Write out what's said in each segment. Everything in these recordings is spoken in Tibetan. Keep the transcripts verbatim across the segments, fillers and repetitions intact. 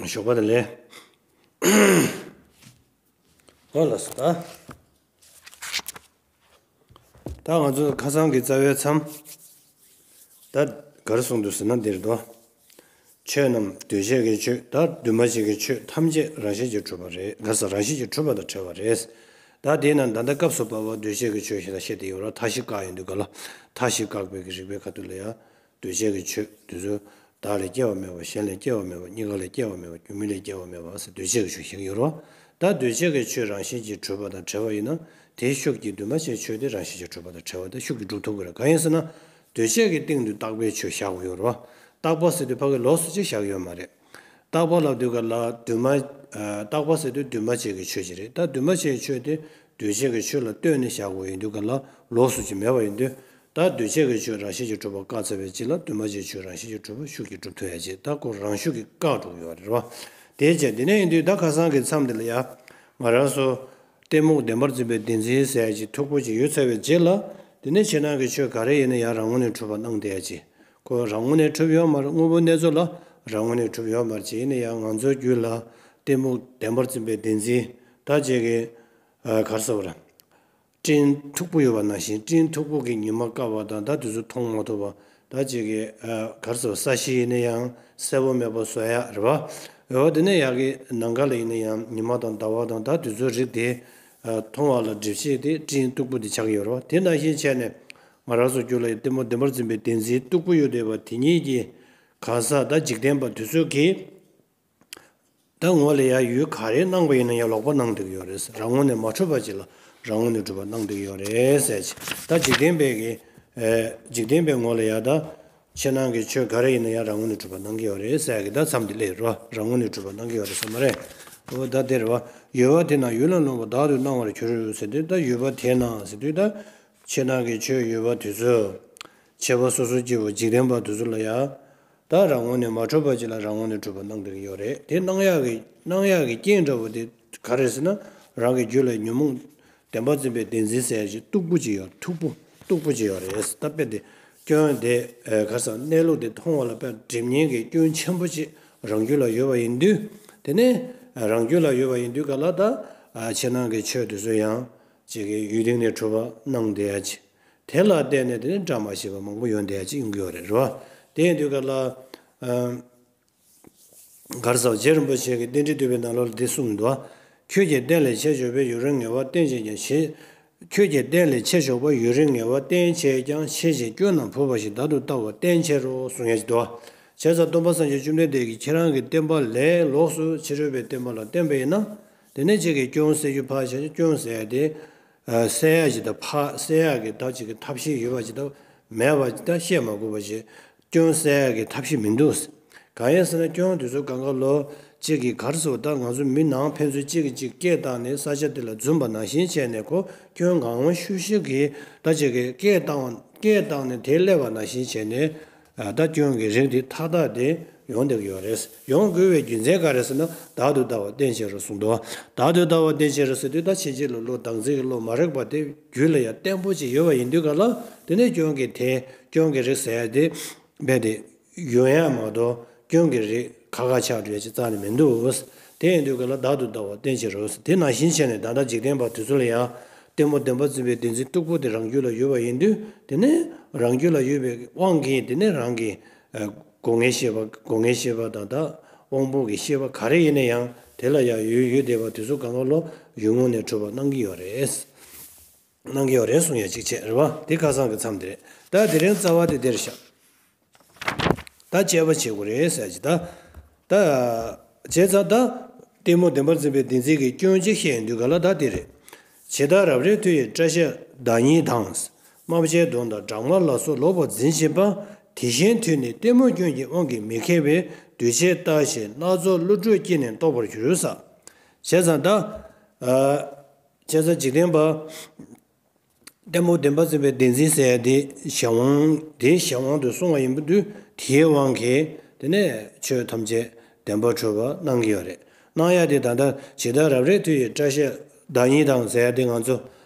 ཞོགས་པ་དང་ལེན། ཨོ་ལགས་སོ། ད་ད་ང་ཚོ་ཁ་སང་གི་རྩ་བའི་མཚམས། ད་ག་རེ་གསུངས་འདུག་ཟེར་ན་འདིར་དོ། ཆོས་རྣམས་འདུས་བྱས་ཀྱི་ཆོས། ད་འདུས་མ་བྱས་ཀྱི་ཆོས་ཐམས་ཅད་རང་བཞིན་གྱིས་གྲུབ་པ་རེད། ག་ས་རང་བཞིན་གྱིས་གྲུབ་པ་དང་བྲལ་བ་རེད། ད་དེས་ན་ད་ལྟ་སྐབས་སུ་བབ་པ་འདུས་བྱས་ཀྱི་ཆོས་ཞེས་ད་བཤད་དེ་ཡོད་ར། མཐའ་བཞི་བཀག་ཡིན་དུས་ག་ལ། མཐའ་བཞི་བཀག་པའི་གི་རིགས་པའི་ཁ་ཐུག་ལ་ཡང་འདུས་བྱས་ཀྱི་ཆོས་དེ་ཚོ། བདག་ལས་སྐྱེ་བ་མེད་པ། གཞན་ལས་སྐྱེ་བ་མེད་པ། གཉིས་ཀ་ལས་སྐྱེ་བ་མེད་པ། རྒྱུ་མེད་ལས་སྐྱེ་བ་མེད་པ་ཟེར་འདུས་བྱས་ཀྱི་ཆོས་ཞིག་ཡོད་རོ། ད་འདུས་བྱས་ཀྱི་ཆོས་རང་བཞིན་གྱིས་གྲུབ་པ་དང་བྲལ་བ་ཡིན་ན། དེའི་ཤུགས་ཀྱིས་འདུས་མ་བྱས་ཆོས་དེ་རང་བཞིན་གྱིས་གྲུབ་པ་དང་བྲལ་བ་དེ་ཤུགས་ཀྱིས་སྒྲུབ་ཐུབ་ཀྱི་རེད། གང་ཡིན་ཟེར་ན། འདུས་བྱས་ཀྱི་སྟེང་དུ་རྟག་པའི་ཆོས་བཞག་དགོས་ཡོད་རོ། རྟག་པ་ཟེར་དུས་ཕ་གི་ལོགས་སུ་ཅིག་བཞག་ཡོད་མ་རེད། རྟག་པ་ལབ་དུས་ག་ལ་འདུས་མ། ཨ། རྟག་པ་ཟེར་དུས་འདུས་མ་བྱས་ཀྱི་ཆོས་ཅིག་རེད། ད་འདུས་མ་བྱས་ཀྱི་ཆོས་དེ་འདུས་བྱས་ཀྱི་ཆོས་ལ་ལྟོས་ནས་བཞག་དགོས་ཡིན་དུས་ག་ལ་ལོགས་སུ་ཅིག་མེད་པ་ཡིན་དུས། ད་འདུས་བྱས་ཀྱི་ཆོས་རང་བཞིན་གྱིས་གྲུབ་པ་བཀག་ཚར་བའི་རྗེས་ལ་འདུས་མ་བྱས་ཆོས་རང་བཞིན་གྱིས་གྲུབ་པ་ཤུགས་ཀྱིས་སྒྲུབ་ཐུབ་ཡ་བྱེད། ད་ཁོ་རང་ཤུགས་ཀྱིས་བཀག་འགྲོ་གི་ཡོད་རེད་བ། དེའི་ཕྱིར་དེ་ནས་ཡིན་དུས་ད་ཁ་སང་གི་མཚམས་འདི་ལ་ཡ། ང་རང་ཚོ་གཏི་མུག་བདེན་པར་འཛིན་པའི་བདེན་འཛིན་ཟེར་ཡ་ཅིག་མཐུག་པོ་ཅིག་ཡོད་ཚར་བའི་རྗེས་ལ། དེ་ནས་ཕྱི་ནང་གི་ཆོས་ག་རེ་ཡིན་ན་ཡང་རང་ངོས་ནས་གྲུབ་པ་སྣང་བསྡད་ཡ་ཅིག་ཁོ་རང་ངོས་ནས་གྲུབ་ཡོད་མ་རེད། དངོས་པོ་གནས་ཚུལ་ལ་རང་ངོས་ནས་གྲུབ་ཡོད་མ་རེད། ཅིག་ཡིན་ན་ཡང་ང་ཚོའི་རྒྱུད་ལ་གཏི་མུག་བདེན་པར་འཛིན་པའི་བདེན་འཛིན་ད་ཅིག་གི། ཨ། ག་རེ་ཟེར་བ་རེད། སྤྲིན་མཐུག་པོ་ཡོད་པ་ནང་བཞིན། སྤྲིན་མཐུག་པོ་གི་ཉི་མ་དཀར་བ་དང་ད་དེ་ཚོ་མཐོང་མ་ཐུབ་པ། ད་ཅིག་གི། ཨ། ག་རེ་ཟེར་བ། ས་གཞི་ཡིན་ན་ཡང་གསལ་པོ་མེད་པ་བཟོ་ཡ་རེད་བ། འོ་དེ་ནས་ཡ་གི་ནམ་མཁའ་ལ་ཡིན་ན་ཡང་ཉི་མ་དང་ཟླ་བ་དང་ད་དེ་ཚོའི་རིགས་དེ། ཨ། མཐོང་བ་ལ་སྒྲིབ་བྱེད་དེ་སྤྲིན་མཐུག་པོ་དེ་ཆགས་ཀྱི་ཡོད་རེད་བ། དེ་ནང་བཞིན་བྱས་ནས་ང་རང་ཚོ་རྒྱུད་ལ་ཡང་གཏི་མུག་བདེན་པར་འཛིན་པའི་བདེན་འཛིན་མཐུག་པོ་ཡོད་བསྡད་པ་དེ་ཉིད་ཀྱིས་གང་ཟག་ད་འཇིག་རྟེན་པ་དེ་ཚོ་གིས། ད་ངོ་ལ་ཡ་ཡུལ་ག་རེ་སྣང་བ་ཡིན་ན་ཡང་ལོག་པ་སྣང་བསྡད་ཀྱི་ཡོད་རེད། རང་ངོས་ནས་མ་གྲུབ་པ་ཅིག་ལ་རང་ངོས་ནས་གྲུབ་པ་སྣང་བསྡད་ཀྱི་ཡོད་རེད་ཟེར་ཅིག་ད་འཇིག་རྟེན་པའི་གི། ཨེ། འཇིག་རྟེན་པའི་ངོ་ལ་ཡ་ད་ཕྱི་ནང་གི་ཆོས་ག་རེ་ཡིན་ན་ཡང་རང་ངོས་ནས་གྲུབ་པ་སྣང་གི་ཡོད་རེད་ཟེར་གི་ད་མཚམས་འདི་སླེབས་རོ། རང་ངོས་ནས་གྲུབ་པ་སྣང་གི་ཡོད་རེད་ཟེར་མ་རེད། འོ་ད་དེ་རེད་བ། ཡོད་པ་དེ་ན་ཡུལ་ལ་ལོངས་པ་བདག་ཏུ་སྣང་བར་འགྱུར་ཟེར་དུས་ད་ཡོད་པ་དེ་ན་ཟེར་དུས་ད། ཕྱི་ནང་གི་ཆོས་ཡོད་པ་དེ་ཚོ། ཁྱད་པར་སོ་སོ་སྐྱེ་བོ་འཇིག་རྟེན་པ་དེ་ཚོ་ལ་ཡ། ད་རང་ངོས་ནས་མ་གྲུབ་པ་ཅིག་ལ་རང་ངོས་ནས་གྲུབ་པ་སྣང་བསྡད་ཀྱི་ཡོད་རེད། དེ་སྣང་ཡག་གི་སྣང་ཡག་གི་རྐྱེན་འདྲ་བོ་དེ་ག་རེ་ཟེར་ན། རང་གི་རྒྱུད་ལ་ཉོན་མོངས་བདེན་པར་འཛིན་པའི་བདེན་འཛིན་ཟེར་ཡ་ཅིག་སྟུག་པོ་ཅིག་ཡོད། མཐུག་པོ་སྟུག་པོ་ཅིག་ཡོད་རེད། ད་དཔེ་དེ་སྐྱོན་དེ་ག་རེ་ཟེར། གནས་ལུགས་དེ་མཐོང་བ་ལ་དཔེ་སྒྲིབ་ཉེན་གྱི་སྐྱོན་ཆེན་པོ་ཅིག་རང་རྒྱུད་ལ་ཡོད་པ་ཡིན་དུས། དེ་ནས་རང་རྒྱུད་ལ་ཡོད་པ་ཡིན་དུས་ག་ལ་ད་ཕྱི་ནང་གི་ཆོས་དེ་ཚོ་ཡང་ཅིག་གི་ཡུལ་སྟེང་ནས་གྲུབ་པ་སྣང་བསྡད་ཡ་ཅིག་དེ་ལ་བརྟེན་ནས་དེ་ནི་བཀྲ་མ་ཤིས་པ་མང་པོ་ཡོང་བསྡད་ཡ་ཅིག་ཡོང་གི་ཡོད་རེད། རེད་བ། དེ་ཡིན་དུས་ག་ལ། ཨ། ག་རེ་ཟེར། རྗེ་རིན་པོ་ཆེ་གིས་རྟེན་འབྲེལ་བསྟོད་པའི་ནང་ལོགས་ལ་འདི་གསུངས་འདུག་ཁྱོད་ཀྱིས་རྟེན་ལས་ཆེ་ཆོག་པའི་ཡུན་རིང་ངེས་པ་བསྟེན་བྱས་ཀྱང་ཞེ། ཁྱོད་ཀྱིས་རྟེན་ལས་ཆེ་ཆོག་པ་ཡུན་རིང་ངེས་པ་བསྟེན་བྱས་ཀྱང་ཤེས་བཞིན་སྐྱོན་རྣམས་བུ་བ་བཞིན་བདག་ཏུ་ལྟ་བ་བསྟེན་བྱེད་རོ་གསུང་ཡ་ཅིག་འདུག་བྱས་ཙང་སྟོན་པ་སངས་རྒྱས་བཅོམ་ལྡན་འདས་ཀྱིས་ཁྱེད་རང་གི་བསྟན་པ་ལས་ལོགས་སུ་ཕྱི་རོལ་པའི་བསྟན་པ་ལ་བརྟེན་པ་ཡིན་ན། དེ་ནས་ཅིག་གི་སྐྱོན་སེལ་རྒྱུ་ཕར་བཞག་སྐྱོན་ཟེར་ཡ་དེ། ཨ། སེལ་ཡག་ཅིག་དང་ཕར་སེལ་ཡག་གི་ད་ཅིག་གི་ཐབས་ཤེས་ཡོད་པ་ཅིག་དང་མེད་པ་ཅིག་ད་བཤད་མ་དགོས་པ་ཞིག་སྐྱོན་སེལ་ཡག་གི་ཐབས་ཤེས་མི་འདུག་གང་ཡིན་ཟེར་ན་སྐྱོན་དེ་ཚོ་གང་ག་ལོ་གཅིག་གི་ག་རེ་ཟེར་ད་ང་ཚོ་མི་ནང་ཕན་ཚུན་གཅིག་གིས་གཅིག་སྐད་བཏང་ནས་ས་ཆ་དེ་ལ་རྫུན་པ་ནང་བཞིན་བྱས་ནས་ཁོ་སྐྱོན་གང་མང་ཤོས་ཤིག་གིས་ད་ཅིག་གི་སྐད་བཏང་སྐད་བཏང་ནས་དེ་སླེབས་པ་ནང་བཞིན་བྱས་ནས། ད་སྐྱོན་གྱི་རིགས་དེ་མཐའ་དག་དེ་ཡོང་བསྡད་ཀྱི་ཡོད་རེད། ཡོང་དགོས་པའི་རྒྱུ་མཚན་ག་རེ་ཟེར་ན་བདག་ཏུ་ལྟ་བ་བསྟེན་བྱེད་རོ་གསུངས་འདུག་བདག་ཏུ་ལྟ་བ་བསྟེན་བྱེད་རོ་ཟེར་དུས་ད་ཕྱིན་ཆད་ལ་བློ་བདག་འཛིན་གྱི་བློ་མ་རིག་པ་དེ་རྒྱུད་ལ་ཡང་བརྟན་པོ་ཅིག་ཡོད་པ་ཡིན་དུས་ག་ལ་དེ་ནས་སྐྱོན་གྱི་དེ་སྐྱོན་གྱི་རིགས་ཟེར་ཡ་དེ་རྦད་དེ་ཡོང་ཡ་མ་གཏོགས་སྐྱོན་གྱི་རིགས་ཁ་ཁ་ཆགས་འགྲོ་ཡ་ཅིག་རྩ་ནས་མི་འདུག་དེ་ཡིན་དུས་ག་ལ་བདག་ཏུ་ལྟ་བ་བསྟེན་བྱེད་རོ་ཟེར། དེ་ནང་བཞིན་བྱས་ནས་ད་ལྟ་འཇིག་རྟེན་པ་དེ་ཚོ་ལ་ཡང་གཏི་མུག་བདེན་པར་འཛིན་པའི་བདེན་འཛིན་སྟུག་པོ་དེ་རང་རྒྱུད་ལ་ཡོད་པ་ཡིན་དུས། དེ་ནས་རང་རྒྱུད་ལ་ཡོད་པའི་དབང་གིས་དེ་ནས་རང་གི་སྒོ་ལྔའི་ཤེས་པ་སྒོ་ལྔའི་ཤེས་པ་དང་ད་དབང་པོ་གི་ཤེས་པ་ག་རེ་ཡིན་ན་ཡང་དེ་ལ་ཡང་ཡུལ་ཡུལ་དེ་བ་དེ་ཚོ་གང་ག་ལོ་ཡུལ་ངོ་ནས་གྲུབ་པ་སྣང་གི་ཡོད་རེད། སྣང་གི་ཡོད་རེད་གསུང་ཡ་གཅིག་བྱས་རེད་བ། དེ་ཁ་སང་གི་མཚམས་དེ་རེད། ད་དེ་རིང་རྩ་བ་དེ་དེར་བཞག་ད་དཔྱད་པ་བྱེད་དགོས་རེད་ཟེར་གྱི་ད། ད། བྱས་ཙང་ད། གཏི་མུག་བདེན་པར་འཛིན་པའི་བདེན་འཛིན་གྱི་སྐྱོན་གཅིག་བཤད་ཡོང་དུས་ག་ལ་ད་དེ་རེད། ཇི་ལྟར་རབ་རིབ་མཐུ་ཡིས་སྐྲ་ཤད་ཟླ་ཉིན་དང་། རྨ་བྱའི་མདོངས་དང་སྦྲང་མ་ལ་སོགས་ལོག་པར་འཛིན་བཞིན་པ། དེ་བཞིན་མཐུ་ནི་གཏི་མུག་སྐྱོན་གྱི་དབང་གིས་མི་ཁེགས་པས་འདུས་བྱས་ལྟ་ཞིང་སྣ་ཚོགས་བློ་གྲོས་ཀྱིས་ནི་རྟོགས་པར་འགྱུར་ས། བྱས་ཙང་ད། ཨ། བྱས་ཙང་འཇིག་རྟེན་པ། གཏི་མུག་བདེན་པར་འཛིན་པའི་བདེན་འཛིན་ཟེར་ཡ་དེ་གཞན་དབང་དེ་གཞན་དབང་དུ་སོང་བ་ཡིན་པ་དུས་དེའི་དབང་གིས་དེ་ནས་ཆོས་ཐམས་ཅད་བདེན་པར་གྲུབ་པ་སྣང་གི་ཡོད་རེད། སྣང་ཡ་དེ་ད་ལྟ་ཇི་ལྟར་རབ་རིབ་མཐུ་ཡིས་སྐྲ་ཤད་ཟླ་ཉིན་དང་ཟེར་ཡ་དེ་ང་ཚོ་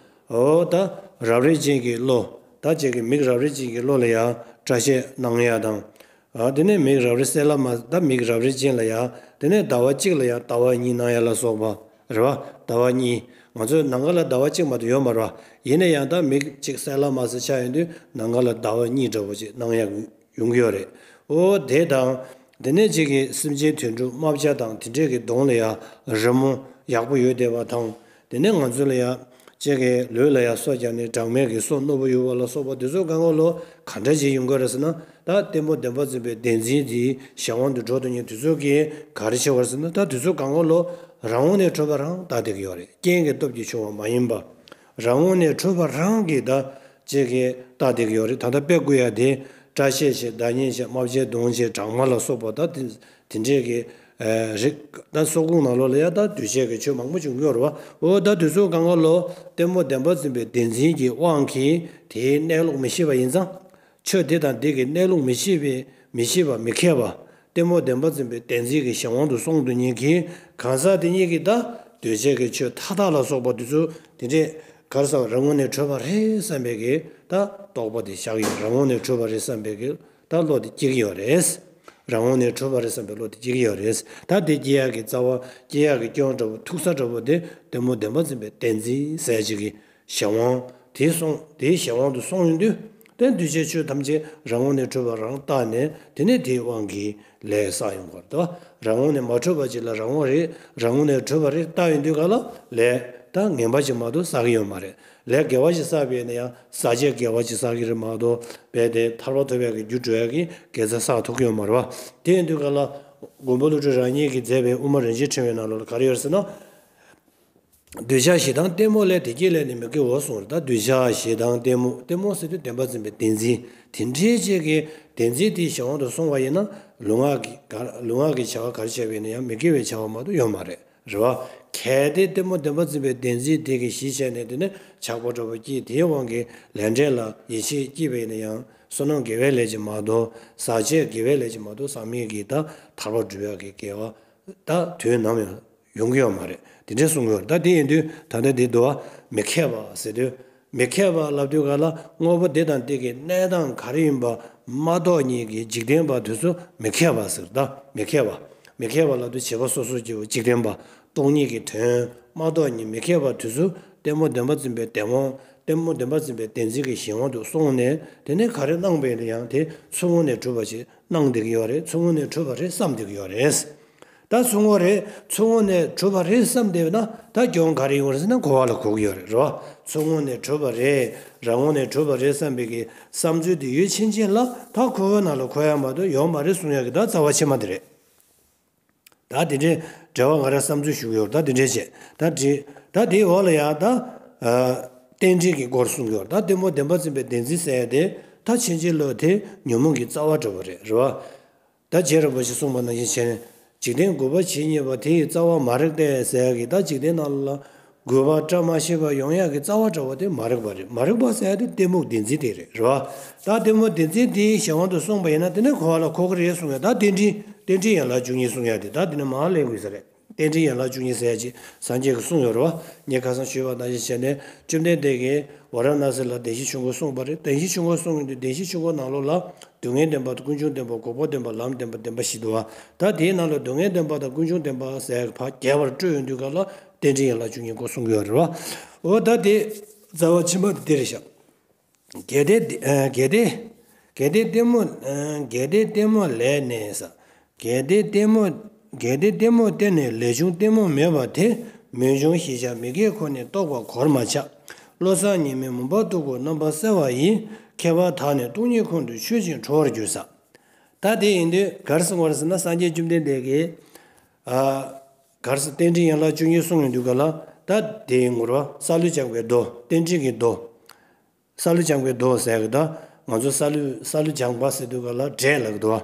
འོ་ད་རབ་རིབ་ཅན་གྱི་བློ་ད་ཅིག་གི་མིག་རབ་རིབ་ཅན་གྱི་བློ་ལ་ཡང་སྐྲ་ཤད་སྣང་ཡ་དང་། ཨ། དེ་ནས་མིག་རབ་རིབ་གསལ་ལ་མ་ད་མིག་རབ་རིབ་ཅན་ལ་ཡང་ དེ་ནས་ཟླ་བ་གཅིག་ལ་ཡང་ཟླ་བ་གཉིས་སྣང་ཡ་ལ་སོགས་པ་རེད་བ། ཟླ་བ་གཉིས། ང་ཚོའི་ནམ་མཁའ་ལ་ཟླ་བ་གཅིག་མ་གཏོགས་ཡོད་མ་རེད་བ། ཡིན་ན་ཡང་ད་མིག་གཅིག་གསལ་ལ་མ་གསལ་ཆགས་ཡོང་དུས་ནམ་མཁའ་ལ་ཟླ་བ་གཉིས་འདྲ་བོ་ཅིག་སྣང་ཡ་ཡོང་གི་ཡོད་རེད། ཨོ་དེ་དང་། དེ་ནས་གཅིག་གིས་སེམས་ཅན་དུད་འགྲོ་རྨ་བྱ་དང་དེ་འདྲས་ཀྱི་གདོང་ལ་ཡང་རི་མོ་ཡག་པོ་ཡོད་བསྡད་པ་དང་། དེ་ནས་ང་ཚོ་ལ་ཡང་གཅིག་གིས་ལུས་ལ་ཡང་སོ་བརྒྱབ་ནས་སྦྲང་མའི་གི་སོ་རྣོ་པོ་ཡོད་པ་ལ་སོགས་པ་དེ་ཚོ་གང་ག་ལོ་ག་འདྲ་ཅིག་ཡོང་གི་རེད་ཟེར་ན། ད་ལྟད་མོ་བདེན་པ་འཛིན་པའི་བདེན་འཛིན་དེའི་གཞན་དབང་དུ་འགྲོ་དུས་ཉིད་དེ་ཚོ་གིས་ག་རེ་བྱེད་པ་རེད་ཟེར་ན། ད་དེ་ཚོ་གང་ག་ལོ་རང་ངོས་ནས་འཕྲོད་པ་རང་བལྟ་བསྡད་ཀྱི་ཡོད་རེད། རྐྱེན་གྱི་སྟོབས་ཀྱིས་བྱུང་བ་མ་ཡིན་པ། རང་ངོས་ནས་འཕྲོད་པ་རང་གིས་ད་ཅིག་གིས་བལྟ་བསྡད་ཀྱི་ཡོད་རེད། ད་ལྟ་དཔེ་བཀོད་ཡ་དེ་སྐྲ་ཤད་བྱས། ཟླ་ཉིན་བྱས། རྨ་བྱའི་གདོང་བྱས། སྦྲང་མ་ལ་སོགས་པ་ད་དེ་དེ་འདྲས་ཀྱི་རིགས། ད་སོག་ཀུན་ནང་ལོགས་ལ་ཡ་ད་འདུས་བྱས་ཀྱི་ཆོས་མང་པོ་བྱུང་གི་ཡོད་རེད་བ། འོ་ད་དེ་ཚོ་གང་ག་ལོ་ལྟད་མོ་བདེན་པ་འཛིན་པའི་བདེན་འཛིན་གྱི་དབང་གིས་དེའི་གནས་ལུགས་མི་ཤེས་པ་ཡིན་ཙང་། ཆོས་དེ་དང་དེ་གི་གནས་ལུགས་མི་ཤེས་པའི་མི་ཤེས་པ་མི་མཁས་པ། ལྟད་མོ་བདེན་པ་འཛིན་པའི་བདེན་འཛིན་གྱི་གཞན་དབང་དུ་སོང་དུས་ཉིད་ཀྱི་གང་ཟག་དེ་ཉིད་ཀྱིས་ད་འདུས་བྱས་ཀྱི་ཆོས་མཐའ་དག་ལ་སོགས་པ་དེ་ཚོ་དེ་འདྲས་ག་རེ་ཟེར་བ། རང་ངོས་ནས་འཕྲོད་པ་རེད་བསམ་པའི་གི་ད་རྟོག་པ་དེ་བཞག་ཡོད། རང་ངོས་ནས་འཕྲོད་པ་རེད་བསམ་པའི་གི་ད་བློ་དེ་སྐྱེ་གི་ཡོད་རེད། རང་ངོས་ནས་འཕྲོད་པ་རེད་བསམ་པའི་བློ་དེ་སྐྱེ་གི་ཡོད་རེད། ད་དེ་སྐྱེ་ཡག་གི་རྩ་བ། སྐྱེ་ཡག་གི་སྐྱོན་འདྲ་བོ། ཐུག་ས་འདྲ་བོ་དེ་ལྟད་མོ་བདེན་པ་འཛིན་པའི་བདེན་འཛིན་ཟེར་ཅིག་གི་གཞན་དབང་དེ་སོང་། དེའི་གཞན་དབང་དུ་སོང་ཡོང་དུས། དེ་འདུས་བྱས་ཆོས་ཐམས་ཅད་རང་ངོས་ནས་འཕྲོད་པ་རང་བལྟས་ནས། དེ་ནས་དེའི་དབང་གིས་ལས་བསགས་ཡོང་བར་དོ། རང་ངོས་ནས་མ་འཕྲོད་པ་ཅིག་ལ་རང་ངོས་རེད། རང་ངོས་ནས་འཕྲོད་པ་རེད་བལྟས་ཡོང་དུས་ག་ལ་ལས་ད་ངན་པ་ཅིག་མ་གཏོགས་བསགས་ཀྱི་ཡོད་མ་རེད། ལས་དགེ་བ་ཞིག་བསགས་པས་ན་ཡང་ཟག་བཅས་དགེ་བ་ཅིག་བསགས་ཀྱི་རེད་མ་གཏོགས། རྦད་དེ་ཐར་པ་ཐོབ་ཡག་གི་རྒྱུ་འགྲོ་ཡག་གི་དགེ་རྩ་བསགས་ཐུབ་ཀྱི་ཡོད་མ་རེད་བ། དེ་ཡིན་དུས་ག་ལ་མགོན་པོ་ཀླུ་སྒྲུབ་རང་ཉིད་ཀྱིས་མཛད་པའི་དབུ་མ་རིན་ཆེན་ཕྲེང་བའི་ནང་ལོགས་ལ་ག་རེ་ཡོད་ཟེར་ན། འདུས་བྱས་ཞེ་སྡང་གཏི་མུག་ལས། དེ་སྐྱེས་ལས་ནི་མི་སྐྱེའོ་གསུངས་རེད། ད་འདུས་བྱས་ཞེ་སྡང་གཏི་མུག་གཏི་མུག་ཟེར་དུས་བདེན་པ་འཛིན་པའི་བདེན་འཛིན། དེ་འདྲའི་ཅིག་གི་བདེན་འཛིན་དེའི་གཞན་དབང་དུ་སོང་བ་ཡིན་ན། ལུས་ངག་གི་ག་ལུས་ངག་གི་བྱ་བ་ག་རེ་བྱས་པ་ཡིན་ན་ཡང་མི་དགེ་བའི་བྱ་བ་མ་གཏོགས་ཡོད་མ་རེད། རེད་བ། གལ་ཏེ་གཏི་མུག་བདེན་པ་འཛིན་པའི་བདེན་འཛིན་དེ་གི་གཞི་བྱས་ནས། དེ་ནས་ཆགས་པ་འདྲ་བོ་སྐྱེས། དེའི་དབང་གིས་ལས་འབྲས་ལ་ཡིད་ཆེས་སྐྱེས་པ་ཡིན་ན་ཡང་། བསོད་ནམས་དགེ་བའི་ལས་ཀྱིས་མ་གཏོགས། ཟག་བཅས་དགེ་བའི་ལས་ཀྱིས་མ་གཏོགས། ཟག་མེད་ཀྱི་ད་ཐར་པ་སྒྲུབ་ཡག་གི་དགེ་བ་ད་དུས་ནམ་ཡང་ཡོང་གི་ཡོད་མ་རེད། དེ་འདྲས་གསུང་གི་ཡོད་རེད། ད་དེ་ཡིན་དུས་ད་ལྟ་འདི་འདུག་བ། མི་མཁས་པ་ཟེར་དུས། མི་མཁས་པ་ལབ་དུས་ག་ལ་དངོས་པོ་དེ་དང་དེ་གི་གནས་སྟངས་ག་རེ་ཡིན་པ་མ་རྟོགས་ཉིད་ཀྱི་འཇིག་རྟེན་པ་དེ་ཚོ་མི་མཁས་པ་ཟེར། ད་མི་མཁས་པ། མི་མཁས་པ་ལབ་དུས་བྱེད་པ་སོ་སོ་སྐྱེ་བོ་འཇིག་རྟེན་པ། སྟོང་ཉིད་ཀྱི་དོན་མ་རྟོགས་ཉིད་མི་མཁས་པ་དེ་ཚོ་གཏི་མུག་བདེན་པ་འཛིན་པའི་བདེན་དབང་། གཏི་མུག་བདེན་པ་འཛིན་པའི་བདེན་འཛིན་གྱི་གཞན་དབང་དུ་སོང་ནས། དེ་ནས་ག་རེ་སྣང་བས་ན་ཡང་དེ་ཚུར་ངོས་ནས་གྲུབ་པ་ཞིག་སྣང་བསྡད་ཀྱི་ཡོད་རེད། ཚུར་ངོས་ནས་གྲུབ་པ་རེད་བསམ་བསྡད་ཀྱི་ཡོད་རེད། ད་ཚུར་ངོས་རེད། ཚུར་ངོས་ནས་གྲུབ་པ་རེད་བསམ་བསྡད་པ་ན། ད་སྐྱོན་ག་རེ་ཡོང་རེད་ཟེར་ན་འཁོར་བ་ལ་གོ་གི་ཡོད་རེད། རེད་བ། ཚུར་ངོས་ནས་གྲུབ་པ་རེད། རང་ངོས་ནས་གྲུབ་པ་རེད་བསམ་པའི་གི་བསམ་ཚུལ་དེ་ཡོད་ཕྱིན་ཆད་ལ། ད་འཁོར་བའི་ནང་ལ་འཁོར་ཡ་མ་གཏོགས་ཡོད་མ་རེད་གསུང་ཡ་གི་ད་རྩ་བ་ཕྱི་མ་དེ་རེད། ད་དེ་འདྲའི་འགྲེལ་བ་ང་རང་བསམ་ཚུལ་ཞུ་གི་ཡོད་རེད། ད་དེ་འདྲའི་བྱས། ད་དེ་ད་དེའི་འོག་ལ་ཡང་ད་ཨ་རྟེན་འབྲེལ་གྱི་སྐོར་གསུང་གི་ཡོད་རེད། ད་གཏི་མུག་བདེན་པ་འཛིན་པའི་བདེན་འཛིན་ཟེར་ཡ་དེ། ད་ཕྱིན་ཆད་ལོ་དེ་ཉོན་མོངས་ཀྱི་རྩ་བ་འདྲ་བོ་རེད། རེད་བ། ད་རྗེ་རིན་པོ་ཆེས་གསུངས་པ་ནང་བཞིན་བྱས་ནས། འཇིག་རྟེན་རྒུད་པ་ཇི་སྙེད་པ། དེ་ཡི་རྩ་བ་མ་རིག་སྟེ་ཟེར་ཡ་གི། ད་འཇིག་རྟེན་ནང་ལ་རྒུད་པ་བཀྲ་མ་ཤིས་པ་ཡོང་ཡ་གི་རྩ་བ་འདྲ་བོ་དེ་མ་རིག་པ་རེད། མ་རིག་པ་ཟེར་ཡ་དེ་གཏི་མུག་བདེན་འཛིན་དེ་རེད། རེད་བ། ད་གཏི་མུག་བདེན་འཛིན་དེའི་གཞན་དབང་དུ་སོང་བ་ཡིན་ན། དེ་ནས་འཁོར་བ་ལ་འཁོར་གི་རེད་གསུང་ཡ། ད་རྟེན་འབྲེལ། རྟེན་འབྲེལ་ཡན་ལག་བཅུ་གཉིས་གསུང་ཡ་དེ་ད་དེ་ནས་མར་ལེན་དགོས་ས་རེད། རྟེན་འབྲེལ་ཡན་ལག་བཅུ་གཉིས་ཟེར་ཡ་ཅིག་སངས་རྒྱས་ཀྱིས་གསུངས་ཡོད་རེད་བ། ངས་ཁ་སང་ཞུས་པ་ནང་བཞིན་བྱས་ནས། བཅོམ་ལྡན་འདས་ཀྱིས་ཝཱ་ར་ཎ་སི་ལ་བདེན་བཞིའི་ཆོས་འཁོར་གསུངས་པ་རེད། བདེན་བཞིའི་ཆོས་འཁོར་གསུངས་ཡོང་དུས། བདེན་བཞིའི་ཆོས་འཁོར་ནང་ལོགས་ལ་སྡུག་བསྔལ་བདེན་པ་དང་ཀུན་འབྱུང་བདེན་པ། འགོག་པ་བདེན་པ། ལམ་བདེན་པ། བདེན་པ་བཞི་འདུག་བ། ད་དེའི་ནང་ལ་སྡུག་བསྔལ་བདེན་པ་དང་ཀུན་འབྱུང་བདེན་པ་ཟེར་ཕར་རྒྱས་པར་སྤྲོས་ཡོང་དུས་ག་ལ་རྟེན་འབྲེལ་ཡན་ལག་བཅུ་གཉིས་སྐོར་གསུང་གི་ཡོད་རེད་བ། འོ་ད་དེ་རྩ་བ་ཕྱི་མ་དེ་དེ་རེད་ཤག་གལ་ཏེ་ཨ་གལ་ཏེ་གལ་ཏེ་གཏི་མུག་ཨ་གལ་ཏེ་གཏི་མུག་ལས་ནི་ཟེར། གལ་ཏེ་གཏི་མུག་གལ་ཏེ་གཏི་མུག་སྟེ་ནི། ལས་བྱུང་གཏི་མུག་མེད་པ་དེ། མུན་ཆུང་ཞེས་བྱ་མི་དགེ་ཁོ་ནས་རྟོགས་པ་གོར་མ་ཆག་བློ་བཟང་ཉི་མའི་མུན་པ་སྟུག་པོ་རྣམ་པར་སེལ་བ་ཡིས། ཁྱད་པར་དག་ནི་སྟོང་ཉིད་ཁོང་དུ་ཆོད་ཅིང་གྲོལ་བར་འགྱུར་ཟེར། ད་དེ་ཡིན་དུས་ག་རེ་གསུངས་པ་རེད་ཟེར་ན། སངས་རྒྱས་བཅོམ་ལྡན་འདས་ཀྱིས་ཨ་ག་རེ་ཟེར། རྟེན་འབྲེལ་ཡན་ལག་བཅུ་གཉིས་གསུངས་ཡོང་དུས་ག་ལ། ད་དེ་ཡིན་དགོས་རེད་བ། སཱ་ལུ་ལྕང་པའི་མདོ། རྟེན་འབྲེལ་གྱི་མདོ། སཱ་ལུ་ལྕང་པའི་མདོ་ཟེར་གི། ད་ང་ཚོ་སཱ་ལུ་སཱ་ལུ་ལྗང་པ་ཟེར་དུས་ག་ལ་འབྲས་ལབ་ཀྱི་འདུག་བ།